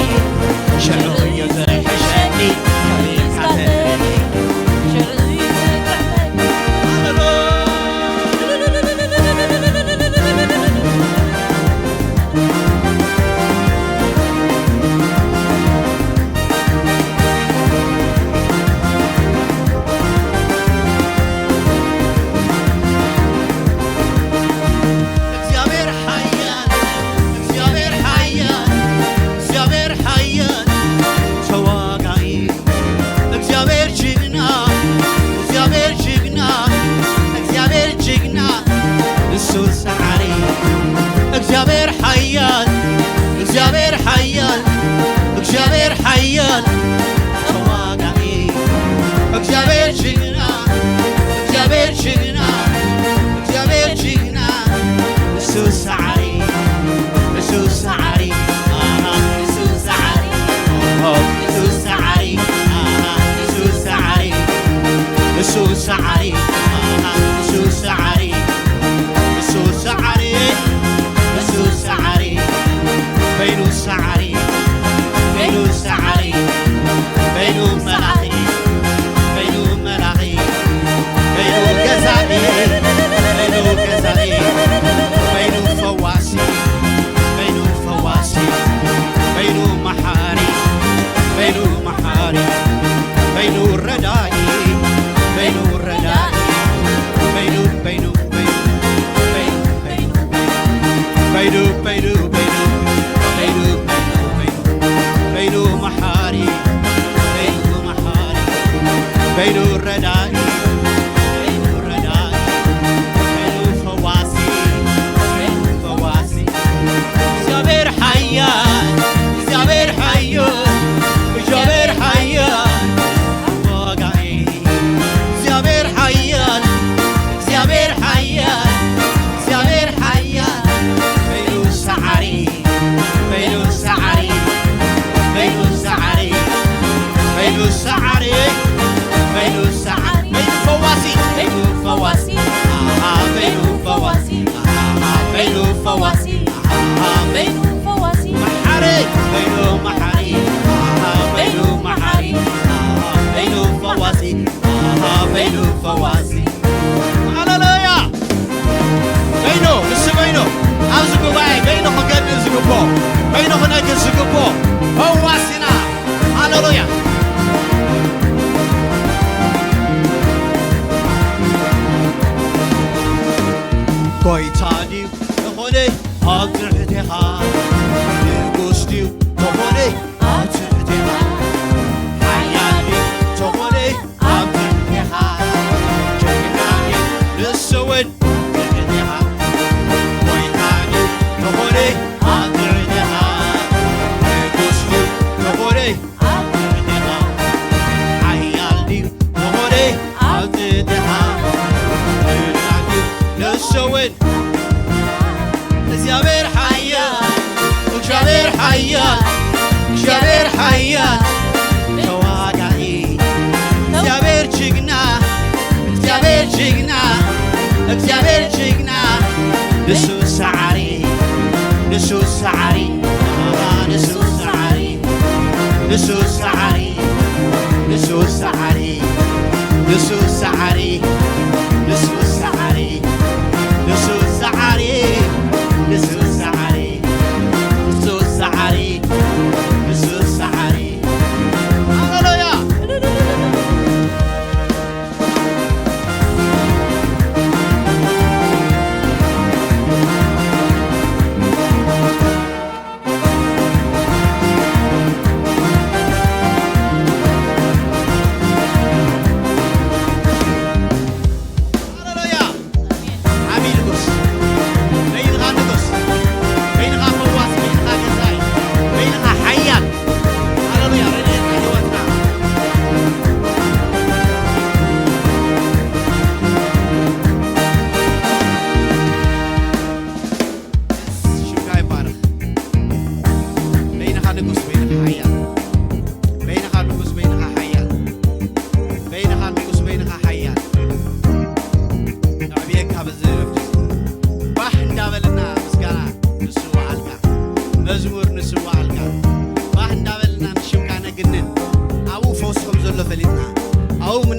ሽዑ እዩ ዝሕሸኒ ከቢርካ ተርኢ። እግዚኣብሔር ሓያል፣ እግዚኣብሔር ሓያል፣ እግዚኣብሔር ሓያል ተዋጋኢ፣ እግዚኣብሔር ጅግና፣ እግዚኣብሔር ጅግና፣ እግዚኣብሔር ጅግና፣ ንሱ ሰዓሪ። እግዚኣብሔር ሓያል፣ እግዚኣብሔር ሓያል፣ እግዚኣብሔር ሓያል ተዋጋኢ፣ እግዚኣብሔር ጅግና፣ እግዚኣብሔር ጅግና፣ እግዚኣብሔር ጅግና፣ ንሱ ሰዓሪ፣ ንሱ ሰዓሪ፣ ኣሃ፣ ንሱ ሰዓሪ፣ ኦሆ፣ ንሱ ሰዓሪ፣ ኣሃ፣ ንሱ ሰዓሪ፣ ንሱ ሰዓሪ፣ ኣሃ፣ ንሱ ሰዓሪ፣ ንሱ ሰዓሪ፣ ንሱ ሰዓሪ፣ በይኑ ሰዓሪ፣ በይኑ ሰዓሪ፣ በይኑ መላኺ፣ በይኑ መላኺ፣ በይኑ ገዛኢ፣ በይኑ ገዛኢ፣ በይኑ ፈዋሲ፣ በይኑ ፈዋሲ፣ በይኑ መሓሪ፣ በይኑ መሓሪ፣ በይኑ ረዳኢ፣ በይኑ ረዳኢ፣ በይኑ፣ በይኑ፣ በይኑ፣ በይኑ፣ በይኑ፣ በይኑ፣ በይኑ፣ በይኑ፣ በይኑ፣ በይኑ፣ በይኑ መሓሪ፣ በይኑ መሓሪ፣ በይኑ ረዳኢ፣ በይኑ ረዳኢ፣ በይኑ ፈዋሲ፣ በይኑ ፈዋሲ። እግዚኣብሔር ሓያል፣ እግዚኣብሔር ሓያል፣ እግዚኣብሔር ሓያል ተዋጋኢ፣ እግዚኣብሔር ሓያል፣ እግዚኣብሔር ሓያል፣ እግዚኣብሔር ሓያል በይኑ ሰዓሪ፣ በይኑ ሰዓሪ፣ በይኑ ሰዓሪ፣ በይኑ ሰዓሪ፣ በይኑ ሰዓሪ፣ በይኑ ፈዋሲ፣ በይኑ ፈዋሲ፣ ኣሃ፣ በይኑ ፈዋሲ፣ ኣሃ፣ በይኑ ፈዋሲ፣ ኣሃ፣ በይኑ ፈዋሲ፣ መሓሪ፣ በይኑ መሓሪ፣ ኣሃ፣ በይኑ መሓሪ፣ ኣሃ፣ በይኑ ፈዋሲ፣ ኣሃ፣ በይኑ ፈዋሲ። ሃሌሉያ! በይኑ፣ ንሱ በይኑ፣ ኣብዚ ጉባኤ በይኑ ክገድል ዝግብኦ፣ በይኑ ክነግር ዝግብኦ ፈዋሲና። ሃሌሉያ! ጎይታ ድዩ ዝኾነ ኣብ ትሕቴኻ? ንጉስ ድዩ ዝኾነ ኣብ ትሕቴኻ? ሓያል ድዩ ዝኾነ ኣብ ትሕቴኻ? ጅግና ድዩ ንሱ እውን ኣብ ትሕቴኻ? ጎይታ ድዩ ዝኾነ ኣብ ትሕቴኻ? ንጉስ ድዩ ዝኾነ ኣብ ትሕቴኻ? ሓያል ድዩ ዝኾነ ኣብ ትሕቴኻ? ጅግና ድዩ ንሱ እውን እግዚኣብሔር ሓያል፣ እግዚኣብሔር ሓያል፣ እግዚኣብሔር ሓያል ተዋጋኢ፣ እግዚኣብሔር ጅግና፣ እግዚኣብሔር ጅግና፣ እግዚኣብሔር ጅግና፣ ንሱ ሰዓሪ፣ ንሱ ሰዓሪ፣ ንሱ ሰዓሪ፣ ንሱ ሰዓሪ፣ ንሱ ሰዓሪ፣ ንሱ ሰዓሪ፣ ንሱ ሰዓሪ፣ ንሱ ሰዓሪ፣ ንሱ ሰዓሪ፣ ንሱ ሰዓሪ፣ ንሱ ሰዓሪ። ሃሌሉያ!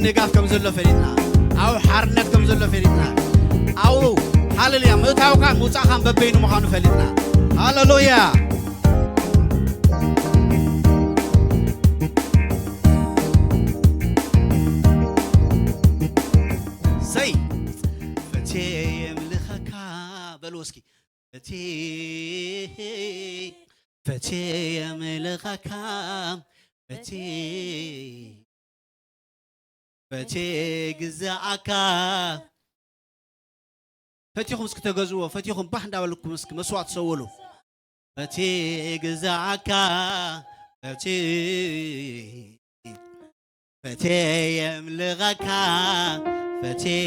ንጋፍ ከም ዘሎ ፈሊጥና፣ ኣብኡ ሓርነት ከም ዘሎ ፈሊጥና፣ ኣብኡ ሃሌሉያ ምእታውካን ምውጻእካን በበይኑ ምዃኑ ፈሊጥና። ሃሌሉያ። ሰይ ፈትየ የምልኸካ በሉ እስኪ። ፈትየ ፈትየ የምልኸካ፣ ፈትየ ፈትየ ግዛኣካ። ፈቲኹም እስኪ ተገዝዎ፣ ፈቲኹም ባህ እንዳበልኩም እስኪ መስዋዕት ሰውሉ። ፈትየ ግዛኣካ፣ ፈትየ ፈትየ የምልኸካ፣ ፈትየ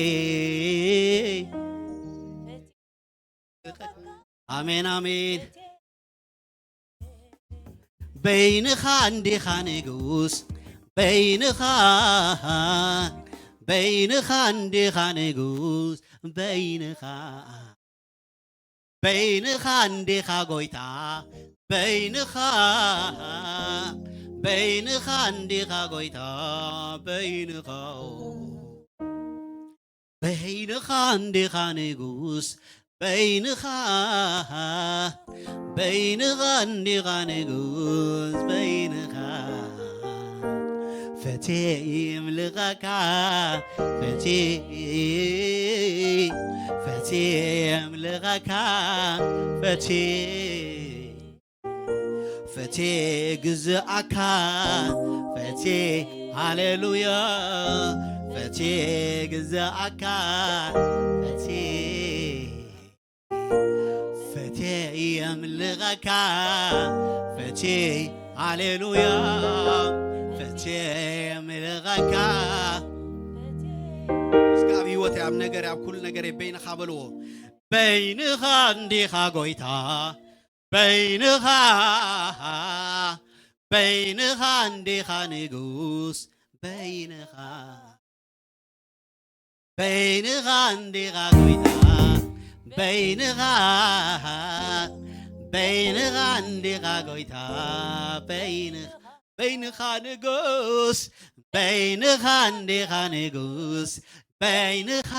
ኣሜን ኣሜን። በይንኻ እንዲኻ ንጉስ፣ በይንኻ በይንኻ እንዲኻ ንጉስ፣ በይንኻ በይንኻ እንዲኻ ጎይታ፣ በይንኻ በይንኻ እንዲኻ ጎይታ፣ በይንኻ በይንኻ እንዲኻ ንጉስ፣ በይንኻ በይንኻ እንዲኻ ንጉስ፣ በይንኻ ፈትየ የምልኸካ፣ ፈትየ ፈትየ የምልኸካ፣ ፈትየ ፈትየ ግዝኣካ፣ ፈትየ ሃሌሉያ፣ ፈትየ ግዝኣካ፣ ፈትየ ፈትየ የምልኸካ፣ ፈትየ ሃሌሉያ፣ ፈትየ የምልኸካ። እስከ ኣብ ህይወተይ፣ ኣብ ነገረይ፣ ኣብ ኩሉ ነገረይ በይንኻ በልዎ። በይንኻ እንዲኻ ጎይታ፣ በይንኻ በይንኻ እንዲኻ ንጉስ፣ በይንኻ በይንኻ እንዲኻ ጎይታ፣ በይንኻ በይንኻ እንዲኻ ጎይታ፣ በይንኻ በይንኻ ንጉስ፣ በይንኻ እንዲኻ ንጉስ፣ በይንኻ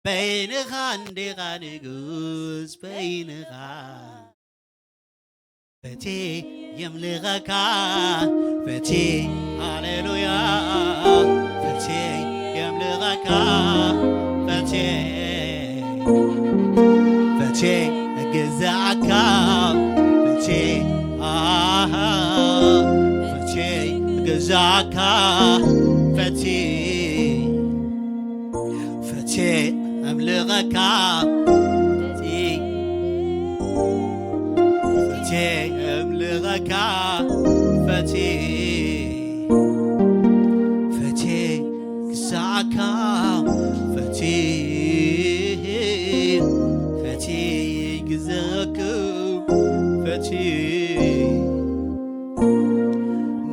በይንኻ እንዲኻ ንጉስ፣ በይንኻ ፈትየ የምልኸካ፣ ፈትየ ሃሌሉያ፣ ፈትየ የምልኸካ፣ ፈትየ ፈትየ እግዛእካ፣ ፈትየ ኣሃ፣ ፈትየ እግዛእካ፣ ፈትየ ፈትየ እምልኸካ፣ ፈትየ ፈትየ እምልኸካ፣ ፈትየ ፈትየ ክሳዕካ፣ ፈትየ ፈትየ ግዘክም፣ ፈትየ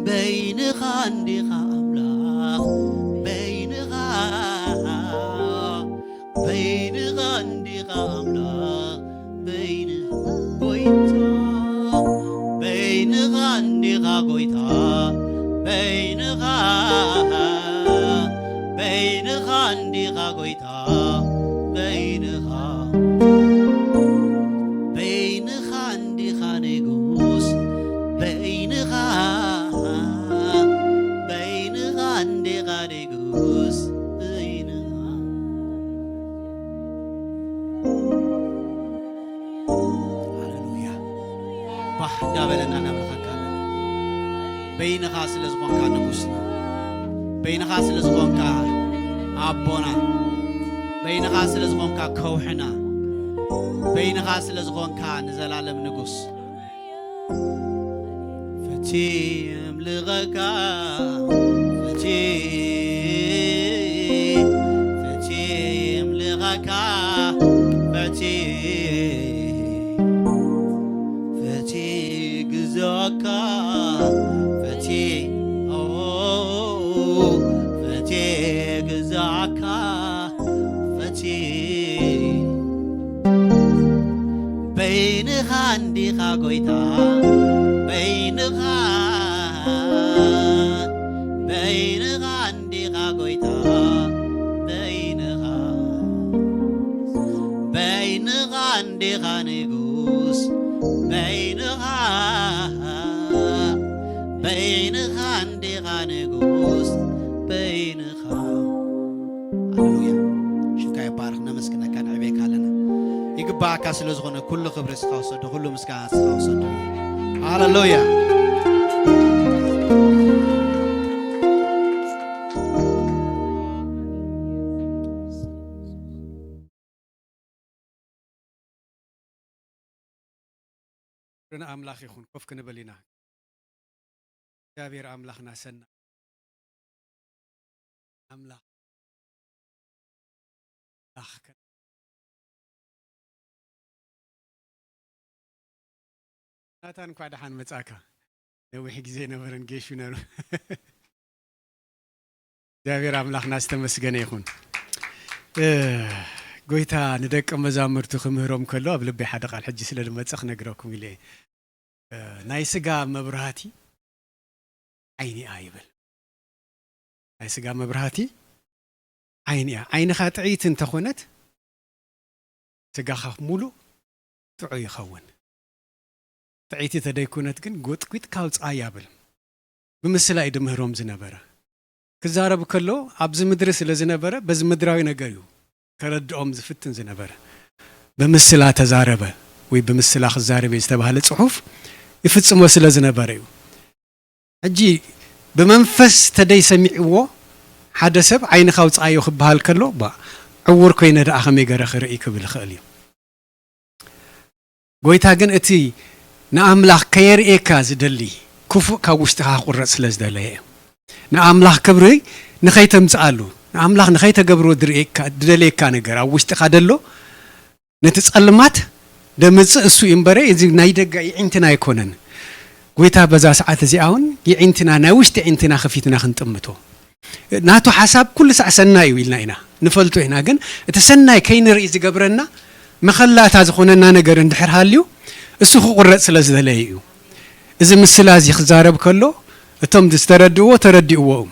በይንኻ እንዲኻ ኣምላኽ፣ በይንኻ በይንኻ እንዲኻ ኣምላኽ፣ በይንኻ ጎይታ፣ በይንኻ እንዲኻ ጎይታ፣ በይንኻ በይንኻ እንዲኻ ጎይታ፣ በይንኻ በይንኻ እንዲኻ ንጉስ፣ በይንኻ በይንኻ እንዲኻ ንጉስ፣ በይንኻ ሃሌሉያ። ባህ እንዳበለና ነምልኸካ ኣለና። በይንኻ ስለ ዝኾንካ ንጉስና፣ በይንኻ ስለ ዝኾንካ ኣቦና፣ በይንኻ ስለ ዝኾንካ ከውሕና፣ በይንኻ ስለ ዝኾንካ ንዘላለም ንጉስ። ፈትየ እምልኸካ፣ ፈትየ፣ ፈትየ እምልኸካ፣ ፈትየ፣ ፈትየ ግዛካ፣ ፈትየ፣ ኦ፣ ፈትየ ግዛካ፣ ፈትየ በይንኻ እንዲኻ ጎይታ፣ በይንኻ፣ በይንኻ በይንኻ እንዲኻ ንጉስ፣ በይንኻ። ሃሌሉያ። ሽምካ ይባረኽ፣ ነመስግነካ፣ ነዕቤካ ኣለና። ይግባኣካ ስለ ዝኾነ ኩሉ ክብሪ እስኻ ውሰዶ፣ ኩሉ ምስጋና እስኻ ውሰዶ። ሃሌሉያ። ንኣምላኽ ይኹን። ኮፍ ክንብል ኢና። እግዚኣብሔር ኣምላኽና ሰናይ ኣምላኽ፣ ኣምላኽ ከ-፣ ናታን፣ እንኳዕ ደሓን መጻእካ። ነዊሕ ግዜ ነበረን ጌሹ ነሩ። እግዚኣብሔር ኣምላኽና ዝተመስገነ ይኹን። እ፣ ጎይታ ንደቀ መዛሙርቱ ክምህሮም ከሎ ኣብ ልበይ ሓደ ቃል ሕጂ ስለ ዝመጸ ክነግረኩም ኢለ እየ። እ፣ ናይ ስጋ መብራህቲ ዓይኒ እያ ይብል። ናይ ስጋ መብራህቲ ዓይኒ እያ። ዓይንኻ ጥዕይቲ እንተኾነት ስጋኻ ሙሉእ ጥዑይ ይኸውን። ጥዕይቲ ተደይኮነት ግን ጎጥጒጥካ ኣውጽኣ ይብል። ብምስላ እዩ ድምህሮም ዝነበረ። ክዛረብ ከሎ ኣብዚ ምድሪ ስለ ዝነበረ በዚ ምድራዊ ነገር እዩ ከረድኦም ዝፍትን ዝነበረ። ብምስላ ተዛረበ ወይ ብምስላ ክዛረብ እየ ዝተባህለ ጽሑፍ ይፍጽሞ ስለ ዝነበረ እዩ። ሕጂ ብመንፈስ ተደይ ሰሚዕዎ ሓደ ሰብ ዓይንኻ ኣውጽኣዮ ክበሃል ከሎ፣ ባ፣ ዕውር ኮይነ ደኣ ከመይ ገረ ክርኢ ክብል ይኽእል እዩ። ጎይታ ግን እቲ ንኣምላኽ ከየርእየካ ዝደሊ ክፉእ ካብ ውሽጥኻ ክቁረጽ ስለ ዝደለየ እዩ። ንኣምላኽ ክብሪ ንኸይተምጽኣሉ፣ ንኣምላኽ ንኸይተገብሮ ድርእየካ-፣ ድደልየካ ነገር ኣብ ውሽጥኻ ደሎ፣ ነቲ ጸልማት ደምጽእ እሱ እዩ እምበረ፣ እዚ ናይ ደገ ይዕንትና ኣይኮነን። ጎይታ በዛ ሰዓት እዚኣ እውን ይዕንትና፣ ናይ ውሽጢ ይዕንትና ከፊትና ክንጥምቶ። ናቱ ሓሳብ ኩሉ ሳዕ ሰናይ እዩ ኢልና ኢና ንፈልጦ ኢና። ግን እቲ ሰናይ ከይንርኢ ዝገብረና መኸላእታ ዝኾነና ነገር እንድሕር ሃልዩ፣ እሱ ክቑረጽ ስለ ዝደለየ እዩ። እዚ ምስላ እዚ ክዛረብ ከሎ፣ እቶም ዝተረድእዎ ተረድእዎ እዮም።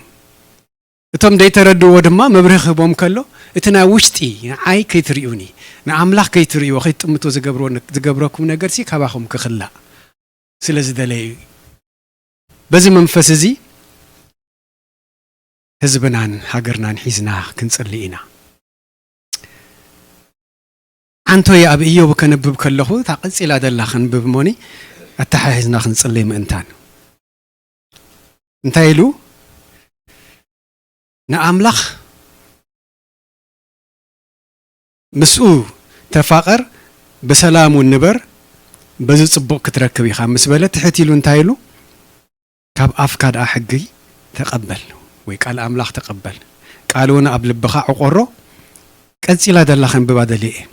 እቶም ደይተረድእዎ ድማ መብርሂ ክህቦም ከሎ፣ እቲ ናይ ውሽጢ ንዓይ ከይትርእዩኒ፣ ንኣምላኽ ከይትርእይዎ፣ ከይትጥምቶ ዝገብርዎ-፣ ዝገብረኩም ነገርሲ ካባኹም ክኽላእ ስለ ዝደለየ እዩ። በዚ መንፈስ እዚ ህዝብናን ሃገርናን ሒዝና ክንጽሊ ኢና። ዓንቶይ ኣብ ኢዮብ ከንብብ ከለኹ፣ እታ ቀጺላ ዘላ ከንብብ እሞኒ፣ ኣተሓሒዝና ክንጽሊ ምእንታን። እንታይ ኢሉ? ንኣምላኽ ምስኡ ተፋቐር፣ ብሰላም እውን ንበር፣ በዚ ጽቡቕ ክትረክብ ኢኻ ምስ በለ፣ ትሕት ኢሉ እንታይ ኢሉ? ካብ ኣፍካ ደኣ ሕጊ ተቐበል፣ ወይ ቃል ኣምላኽ ተቐበል፣ ቃል እውን ኣብ ልብኻ ዕቆሮ። ቀጺላ ዘላ ከንብባ ደልየ እየ።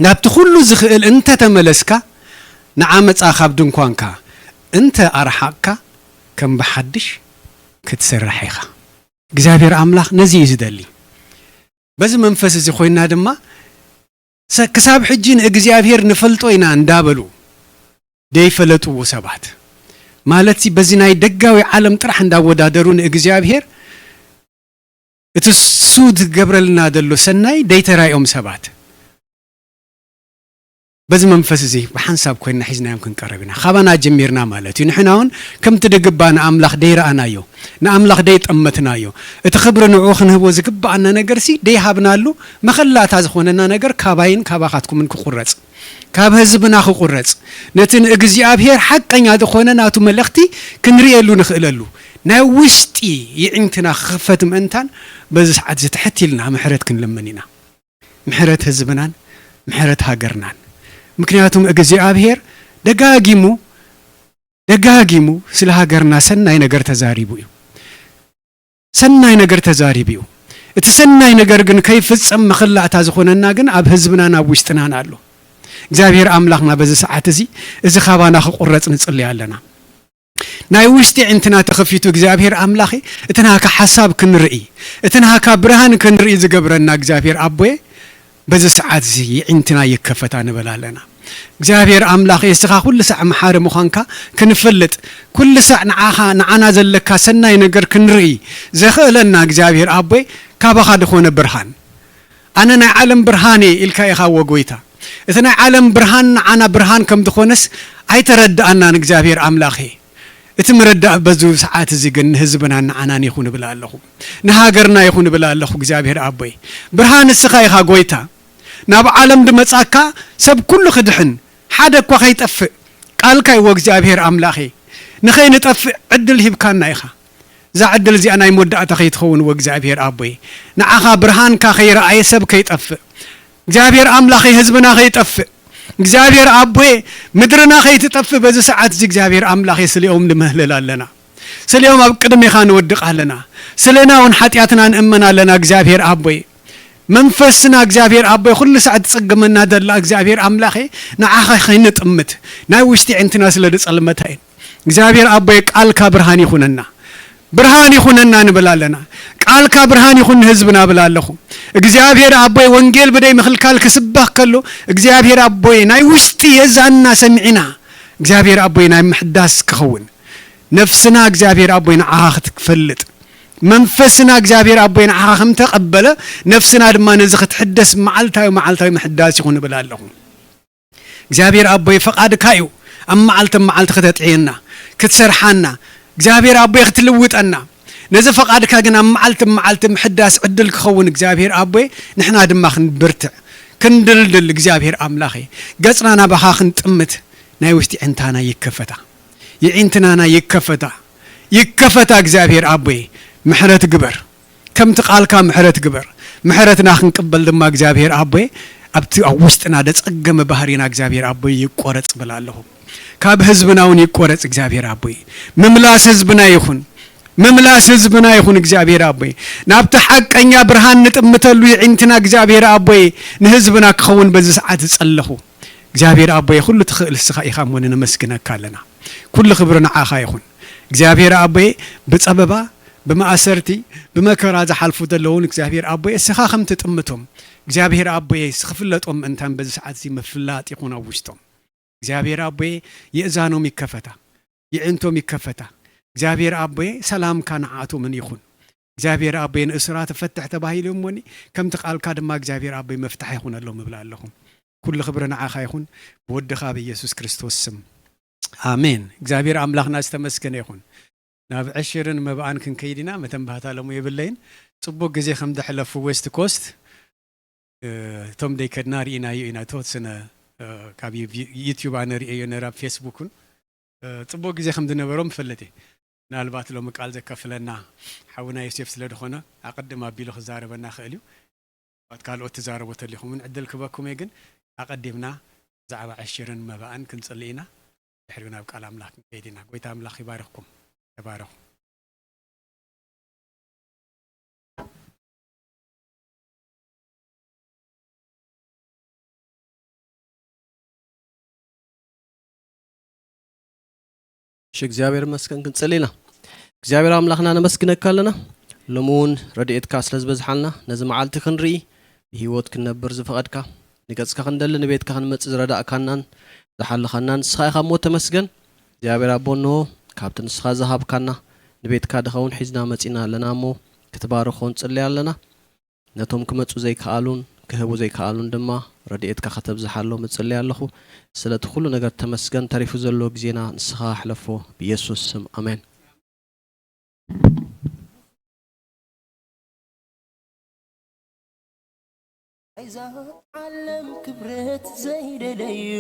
ናብቲ ኩሉ ዝኽእል እንተ ተመለስካ፣ ንዓመጻ ካብ ድንኳንካ እንተ ኣርሓቕካ፣ ከም ብሓድሽ ክትስራሕ ኢኻ። እግዚኣብሔር ኣምላኽ ነዚ እዩ ዝደሊ። በዚ መንፈስ እዚ ኮይንና ድማ፣ ሰ-፣ ክሳብ ሕጂ ንእግዚኣብሔር ንፈልጦ ኢና እንዳበሉ ደይፈለጥዎ ሰባት፣ ማለትሲ በዚ ናይ ደጋዊ ዓለም ጥራሕ እንዳወዳደሩ ንእግዚኣብሔር እቲ እሱ ዝገብረልና ዘሎ ሰናይ ደይተራእዮም ሰባት፣ በዚ መንፈስ እዚ ብሓንሳብ ኮይንና ሒዝናዮም ክንቀርብ ኢና። ካባና ጀሚርና ማለት እዩ። ንሕና እውን ከምቲ ድግባእ ንኣምላኽ ደይረኣናዮ፣ ንኣምላኽ ደይጠመትናዮ፣ እቲ ክብሪ ንዕኡ ክንህቦ ዝግብኣና ነገርሲ ደይሃብናሉ፣ መኸላእታ ዝኾነና ነገር ካባይን ካባኻትኩምን ክቑረጽ፣ ካብ ህዝብና ክቑረጽ፣ ነቲ ንእግዚኣብሔር ሓቀኛ ዝኾነ ናቱ መልእኽቲ ክንርእየሉ ንኽእለሉ፣ ናይ ውሽጢ ይዕንትና ክኽፈት ምእንታን በዚ ሰዓት እዚ ትሕት ኢልና ምሕረት ክንልምን ኢና። ምሕረት ህዝብናን ምሕረት ሃገርናን። ምክንያቱም እግዚኣብሔር ደጋጊሙ፣ ደጋጊሙ ስለ ሃገርና ሰናይ ነገር ተዛሪቡ እዩ። ሰናይ ነገር ተዛሪቡ እዩ። እቲ ሰናይ ነገር ግን ከይፍጸም መኸላእታ ዝኾነና ግን ኣብ ህዝብናን ኣብ ውሽጥናን ኣሎ። እግዚኣብሔር ኣምላኽና በዚ ሰዓት እዚ፣ እዚ ካባና ክቑረጽ ንጽሊ ኣለና። ናይ ውሽጢ ዕንትና ተኸፊቱ እግዚኣብሔር ኣምላኸ፣ እቲ ናካ ሓሳብ ክንርኢ፣ እቲ ናካ ብርሃን ክንርኢ ዝገብረና እግዚኣብሔር ኣቦየ፣ በዚ ሰዓት እዚ ይዕንትና ይከፈታ ንበል ኣለና። እግዚኣብሔር ኣምላኸ፣ እስኻ ኩሉ ሳዕ መሓሪ ምዃንካ ክንፈልጥ፣ ኩሉ ሳዕ ንዓኻ፣ ንዓና ዘለካ ሰናይ ነገር ክንርኢ ዘኽእለና እግዚኣብሔር ኣቦይ፣ ካባኻ ዝኾነ ብርሃን፣ ኣነ ናይ ዓለም ብርሃን እየ ኢልካ ኢኻ፣ ወ ጎይታ። እቲ ናይ ዓለም ብርሃን ንዓና ብርሃን ከም ዝኾነስ ኣይተረድኣናን እግዚኣብሔር ኣምላኸ። እቲ ምርዳእ በዚ ሰዓት እዚ ግን ንህዝብናን ንዓናን ይኹን እብል ኣለኹ። ንሃገርና ይኹን እብል ኣለኹ። እግዚኣብሔር ኣቦይ፣ ብርሃን ንስኻ ኢኻ ጎይታ። ናብ ዓለም ድመጻካ ሰብ ኩሉ ክድሕን፣ ሓደ እኳ ከይጠፍእ ቃልካ እዩ። ወእግዚኣብሔር ኣምላኸይ፣ ንኸይንጠፍእ ዕድል ሂብካና ኢኻ። እዛ ዕድል እዚኣ ናይ መወዳእታ ከይትኸውን፣ ወእግዚኣብሔር ኣቦይ፣ ንዓኻ ብርሃንካ ከይረኣየ ሰብ ከይጠፍእ፣ እግዚኣብሔር ኣምላኸይ፣ ህዝብና ከይጠፍእ፣ እግዚኣብሔር ኣቦይ፣ ምድርና ከይትጠፍእ፣ በዚ ሰዓት እዚ እግዚኣብሔር ኣምላኸይ፣ ስሊኦም ንምህልል ኣለና። ስሊኦም ኣብ ቅድሜኻ ንወድቕ ኣለና። ስሌና እውን ሓጢኣትና ንእመን ኣለና። እግዚኣብሔር ኣቦይ፣ መንፈስና እግዚኣብሔር ኣቦይ፣ ኩሉ ሰዓት ትጽግመና ደላ እግዚኣብሔር ኣምላኸይ፣ ንዓኻ ከይንጥምት፣ ናይ ውሽጢ ዕንትና ስለ ዝጸልመታ እዩ። እግዚኣብሔር ኣቦይ፣ ቃልካ ብርሃን ይኹነና፣ ብርሃን ይኹነና ንብል ኣለና። ቃልካ ብርሃን ይኹን ንህዝብና እብል ኣለኹ። እግዚኣብሔር ኣቦይ፣ ወንጌል ብደይ ምኽልካል ክስበኽ ከሎ፣ እግዚኣብሔር ኣቦይ፣ ናይ ውሽጢ የዛና ሰሚዕና፣ እግዚኣብሔር ኣቦይ፣ ናይ ምሕዳስ ክኸውን፣ ነፍስና እግዚኣብሔር ኣቦይ ንዓኻ ክትፈልጥ፣ መንፈስና እግዚኣብሔር ኣቦይ ንዓኻ ከም ተቐበለ፣ ነፍስና ድማ ነዚ ክትሕደስ መዓልታዊ መዓልታዊ ምሕዳስ ይኹን እብል ኣለኹ። እግዚኣብሔር ኣቦይ፣ ፈቓድካ እዩ ኣብ መዓልቲ መዓልቲ ክተጥዕየና፣ ክትሰርሓና፣ እግዚኣብሔር ኣቦይ፣ ክትልውጠና። ነዚ ፈቓድካ ግን ኣብ መዓልቲ መዓልቲ ምሕዳስ ዕድል ክኸውን እግዚኣብሔር ኣቦይ፣ ንሕና ድማ ክንብርትዕ፣ ክንድልድል እግዚኣብሔር ኣምላኸይ፣ ገጽና ናባኻ ክንጥምት ናይ ውሽጢ ዕንታና ይከፈታ፣ ይዒንትናና ይከፈታ፣ ይከፈታ። እግዚኣብሔር ኣቦይ፣ ምሕረት ግበር። ከምቲ ቃልካ ምሕረት ግበር። ምሕረትና ክንቅበል ድማ እግዚኣብሔር ኣቦይ፣ ኣብቲ ኣብ ውሽጥና ደጸገመ ባህሪና እግዚኣብሔር ኣቦይ ይቆረጽ ብል ኣለኹ። ካብ ህዝብና እውን ይቆረጽ እግዚኣብሔር ኣቦይ። ምምላስ ህዝብና ይኹን። ምምላስ ህዝብና ይኹን እግዚኣብሔር ኣቦይ። ናብቲ ሓቀኛ ብርሃን ንጥምተሉ ይዒንትና እግዚኣብሔር ኣቦይ፣ ንህዝብና ክኸውን በዚ ሰዓት እጸለኹ። እግዚኣብሔር ኣቦይ፣ ኩሉ ትኽእል ንስኻ ኢኻ እሞ ነመስግነካ ኣለና። ኩሉ ክብሪ ንዓኻ ይኹን። እግዚኣብሔር ኣቦይ፣ ብጸበባ፣ ብማእሰርቲ፣ ብመከራ ዝሓልፉ ዘለውን እግዚኣብሔር ኣቦይ፣ እስኻ ከም ትጥምቶም፣ እግዚኣብሔር ኣቦይ፣ ክፍለጦም ምእንታን በዚ ሰዓት እዚ ምፍላጥ ይኹን ኣብ ውሽጦም። እግዚኣብሔር ኣቦይ፣ የእዛኖም ይከፈታ፣ የዕንቶም ይከፈታ። እግዚኣብሔር ኣቦይ፣ ሰላምካ ንዓኣቶምን ይኹን። እግዚኣብሔር ኣቦይ፣ ንእሱራት ፈትሕ ተባሂሎም እሞኒ፣ ከምቲ ቃልካ ድማ እግዚኣብሔር ኣቦይ፣ መፍትሒ ይኹነሎም እብል ኣለኹ። ኩሉ ክብሪ ንዓኻ ይኹን፣ ብወድኻ ብኢየሱስ ክርስቶስ ስም። ኣሜን። እግዚኣብሔር ኣምላኽና ዝተመስገነ ይኹን። ናብ ዕሽርን መባኣን ክንከይድ ኢና። መተንባህታ ሎሚ የብለይን። ጽቡቕ ግዜ ከም ዘሕለፉ ዌስት ኮስት፣ እ፣ እቶም ደይከድና ርኢናዮ ኢና። ተወሰነ፣ እ፣ ካብ ዩ-፣ ዩትዩብ ኣነ ርእየዮ ነይረ፣ ኣብ ፌስቡክ እውን፣ እ፣ ጽቡቕ ግዜ ከም ዝነበሮም እፈልጥ እየ። ምናልባት ሎሚ ቃል ዘካፍለና ሓውና ዮሴፍ ስለ ዝኾነ፣ ኣቐድም ኣቢሉ ክዛረበና ክእል እዩ። ባት ካልኦት ትዛረቡ ተሊኹም እውን ዕድል ክበኩም እየ፣ ግን ኣቐዲምና ብዛዕባ ዕሽርን መባእን ክንጽሊ ኢና። ድሕሪኡ ናብ ቃል ኣምላኽ ክንከይድ ኢና። ጎይታ ኣምላኽ ይባርኽኩም። ተባረኹ። እሺ፣ እግዚኣብሔር ይመስገን። ክንጽሊ ኢና። እግዚኣብሔር ኣምላኽና ነመስግነካ ኣለና። ሎሚ እውን ረድኤትካ ስለ ዝበዝሓልና ነዚ መዓልቲ ክንርኢ ብህይወት ክንነብር ዝፈቐድካ፣ ንገጽካ ክንደሊ ንቤትካ ክንመጽእ ዝረዳእካናን ዝሓለኻናን ንስኻ ኢኻ እሞ ተመስገን። እግዚኣብሔር ኣቦ፣ እንሆ ካብቲ ንስኻ ዝሃብካና ንቤትካ ድኸውን ሒዝና መጺና ኣለና እሞ ክትባርኾ ንጽሊ ኣለና። ነቶም ክመጹ ዘይከኣሉን ክህቡ ዘይከኣሉን ድማ ረድኤትካ ከተብዝሓሎም እጽሊ ኣለኹ። ስለቲ ኩሉ ነገር ተመስገን። ተሪፉ ዘሎ ግዜና ንስኻ ሕለፎ ብኢየሱስ ስም፣ ኣሜን። ናይዛ ዓለም ክብረት ዘይደለዩ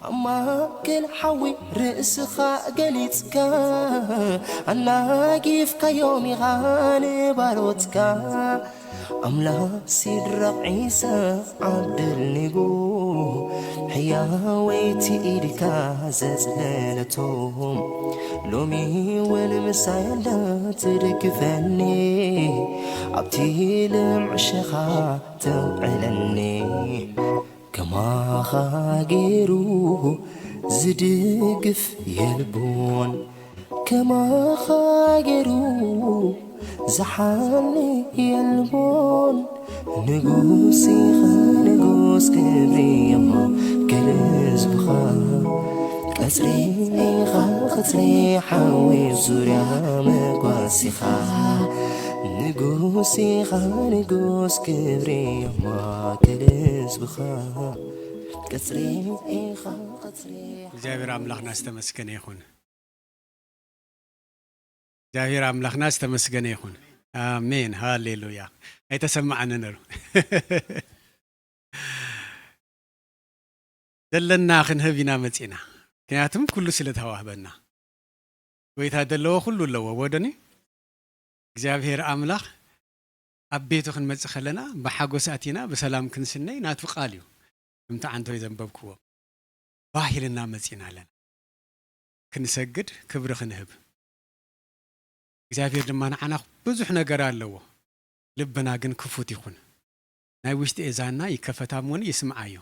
ኣብ ማእከል ሓዊ ርእስኻ ገሊጽካ ኣናጊፍካዮም ኢኻ ንባሮትካ ኣምላኽ ሲድራቕ ዒሳቕ ዓብደልኒጎ ሕያወይቲ ኢድካ ዘጽለለቶም ሎሚ ወልምሳይ ኣላ ትድግፈኒ ኣብቲ ልምዕሸኻ ተውዕለኒ ከማኻ ገይሩ ዝድግፍ የልቦን ከማኻ ገይሩ ዝሓሊ የልቦን ንጉስ ኢኻ ንጉስ ክብሪ እሞ ክልዝብኻ ቀጽሪ ኢኻ ቐጽሪ ሓዊ ዙርያ መጓሲኻ ንጉስ ኢኻ ንጉስ ክብሪ እሞ ክልዝብኻ ቀጽሪ ኢኻ ቀጽሪ እግዚኣብሔር ኣምላኽና ዝተመስገነ ይኹን። እግዚኣብሔር ኣምላኽና ዝተመስገነ ይኹን። ኣሜን፣ ሃሌሉያ። ኣይተሰማዕን ነሩ። ዘለና ክንህብ ኢና መጺና፣ ምክንያቱም ኩሉ ስለ ተዋህበና። ጎይታ ዘለዎ ኩሉ ኣለዎ፣ ወደኒ እግዚኣብሔር ኣምላኽ ኣብ ቤቱ ክንመጽእ ከለና ብሓጎስ ኣቲና ብሰላም ክንስነይ ናቱ ቃል እዩ። ከምቲ ዓንቶይ ዘንበብክዎ ባህ ኢልና መጺና ኣለና። ክንሰግድ ክብሪ ክንህብ። እግዚኣብሔር ድማ ንዓና ብዙሕ ነገር ኣለዎ። ልብና ግን ክፉት ይኹን። ናይ ውሽጢ እዛና ይከፈት እሞ ይስምዓዮ።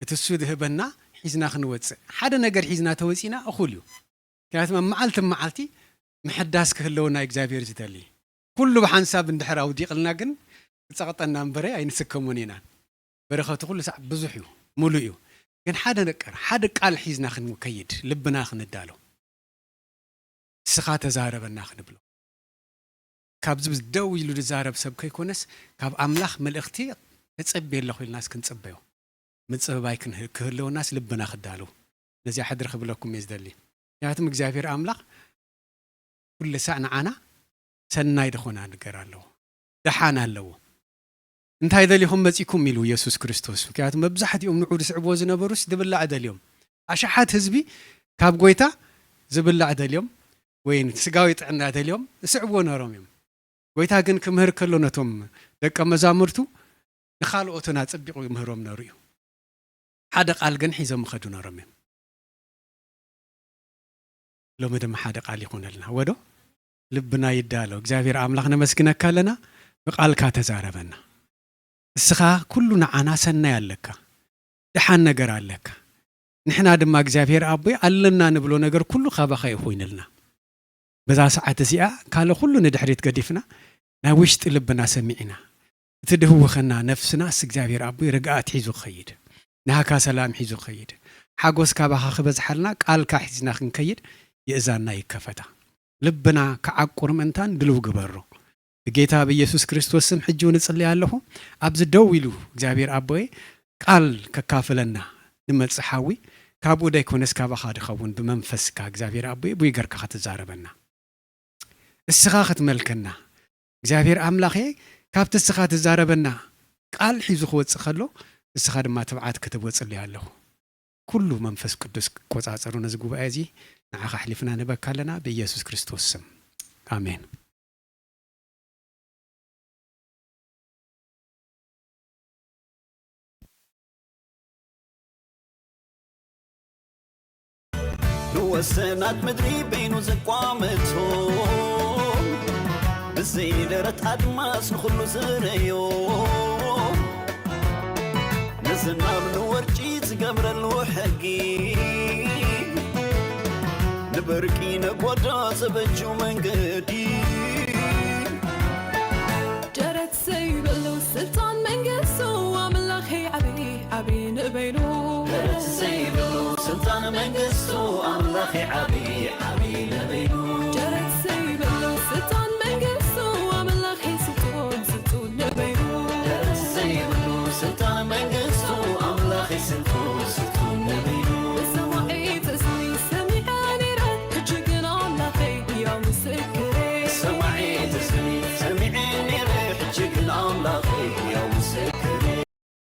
እቲ እሱ ዝህበና ሒዝና ክንወጽእ። ሓደ ነገር ሒዝና ተወጺና እኹል እዩ። ምክንያቱም ኣብ መዓልቲ መዓልቲ ምሕዳስ ክህልወና እግዚኣብሔር ዝደሊ። ኩሉ ብሓንሳብ እንድሕር ኣውዲቕልና ግን ክጸቕጠና እምበረ ኣይንስከሞን ኢና። በረኸቱ ኩሉ ሳዕ ብዙሕ እዩ፣ ሙሉእ እዩ። ግን ሓደ ነገር፣ ሓደ ቃል ሒዝና ክንከይድ፣ ልብና ክንዳሎ። ንስኻ ተዛረበና ክንብሎ። ካብዚ ደው ኢሉ ዝዛረብ ሰብ ከይኮነስ፣ ካብ ኣምላኽ መልእኽቲ ተጸብየ ኣለኹ ኢልናስ ክንጽበዮ። ምጽብባይ ክንህ-፣ ክህልወናስ ልብና ክዳሎ። ነዚኣ ሕድሪ ክብለኩም እየ ዝደሊ። ምክንያቱም እግዚኣብሔር ኣምላኽ ኩሉ ሳዕ ንዓና ሰናይ ዝኾና ነገር ኣለዎ። ደሓን ኣለዎ። "እንታይ ደሊኹም መጺኩም?" ኢሉ የሱስ ክርስቶስ። ምክንያቱ መብዛሕትኦም ንዑ ዝስዕብዎ ዝነበሩስ ዝብላዕ ደልዮም። ኣሽሓት ህዝቢ ካብ ጎይታ ዝብላዕ ደልዮም ወይ ስጋዊ ጥዕና ደልዮም ዝስዕብዎ ነሮም እዮም። ጎይታ ግን ክምህር ከሎ ነቶም ደቀ መዛሙርቱ ንኻልኦትን ኣጸቢቑ ይምህሮም ነሩ እዩ። ሓደ ቃል ግን ሒዞም ይኸዱ ነሮም እዮም። ሎሚ ድማ ሓደ ቃል ይኹነልና። ወዶ ልብና ይዳሎ። እግዚኣብሔር ኣምላኽ ነመስግነካ ኣለና። ብቃልካ ተዛረበና። እስኻ ኩሉ ንዓና ሰናይ ኣለካ። ደሓን ነገር ኣለካ። ንሕና ድማ እግዚኣብሔር ኣቦይ ኣለና ንብሎ ነገር ኩሉ ካባኻ ይኹይንልና። በዛ ሰዓት እዚኣ ካልእ ኩሉ ንድሕሪት ገዲፍና ናይ ውሽጢ ልብና ሰሚዕና እቲ ድህውኸና ነፍስናስ እግዚኣብሔር ኣቦይ ርግኣት ሒዙ ክኸይድ፣ ናህካ ሰላም ሒዙ ክኸይድ፣ ሓጎስ ካባኻ ክበዝሓልና ቃልካ ሒዝና ክንከይድ የእዛንና ይከፈታ። ልብና ክዓቁር ምእንታን ድልው ግበሮ። ብጌታ ብኢየሱስ ክርስቶስ ስም ሕጂ እውን እጽልይ ኣለኹ። ኣብዚ ደው ኢሉ እግዚኣብሔር ኣቦይ ቃል ከካፍለና ንመጽእ ሓዊ ካብኡ ደይኮነስ ካባኻ ድኸውን ብመንፈስካ እግዚኣብሔር ኣቦይ ብይ ገርካ ክትዛረበና። እስኻ ክትመልከና እግዚኣብሔር ኣምላኸ ካብቲ እስኻ ትዛረበና ቃል ሒዙ ክወጽእ ከሎ እስኻ ድማ ትብዓት ክትህቦ እጽልይ ኣለኹ። ኩሉ መንፈስ ቅዱስ ክቆጻጸሩ ነዚ ጉባኤ እዚ ንዓኻ ኣሕሊፍና ንህበካ ኣለና ብኢየሱስ ክርስቶስ ስም። ኣሜን። ንወሰናት ምድሪ በይኑ ዝቋመቶ ብዘይ ደረት ኣድማስ ንኹሉ ዝረዮ ንዝናብ ንወርጪ ዝገብረሉ ሕጊ ንበርቂ ነጎዳ ዘበጁ መንገዲ ደረት ዘይብሉ ስልጣን መንግስቱ ኣምላኸይ ዓብዪ ዓብዪ ንበይኑ ደረት ዘይብሉ ስልጣን መንግስቱ ኣምላኸይ ዓብዪ ዓብዪ ንበይኑ ደረት ዘይብሉ ስልጣን መንግስቱ ኣምላኸይ ስልጡን ስልጡን ንበይኑ ደረት ዘይብሉ ስልጣን መንግስቱ ኣምላኸይ ስልጡን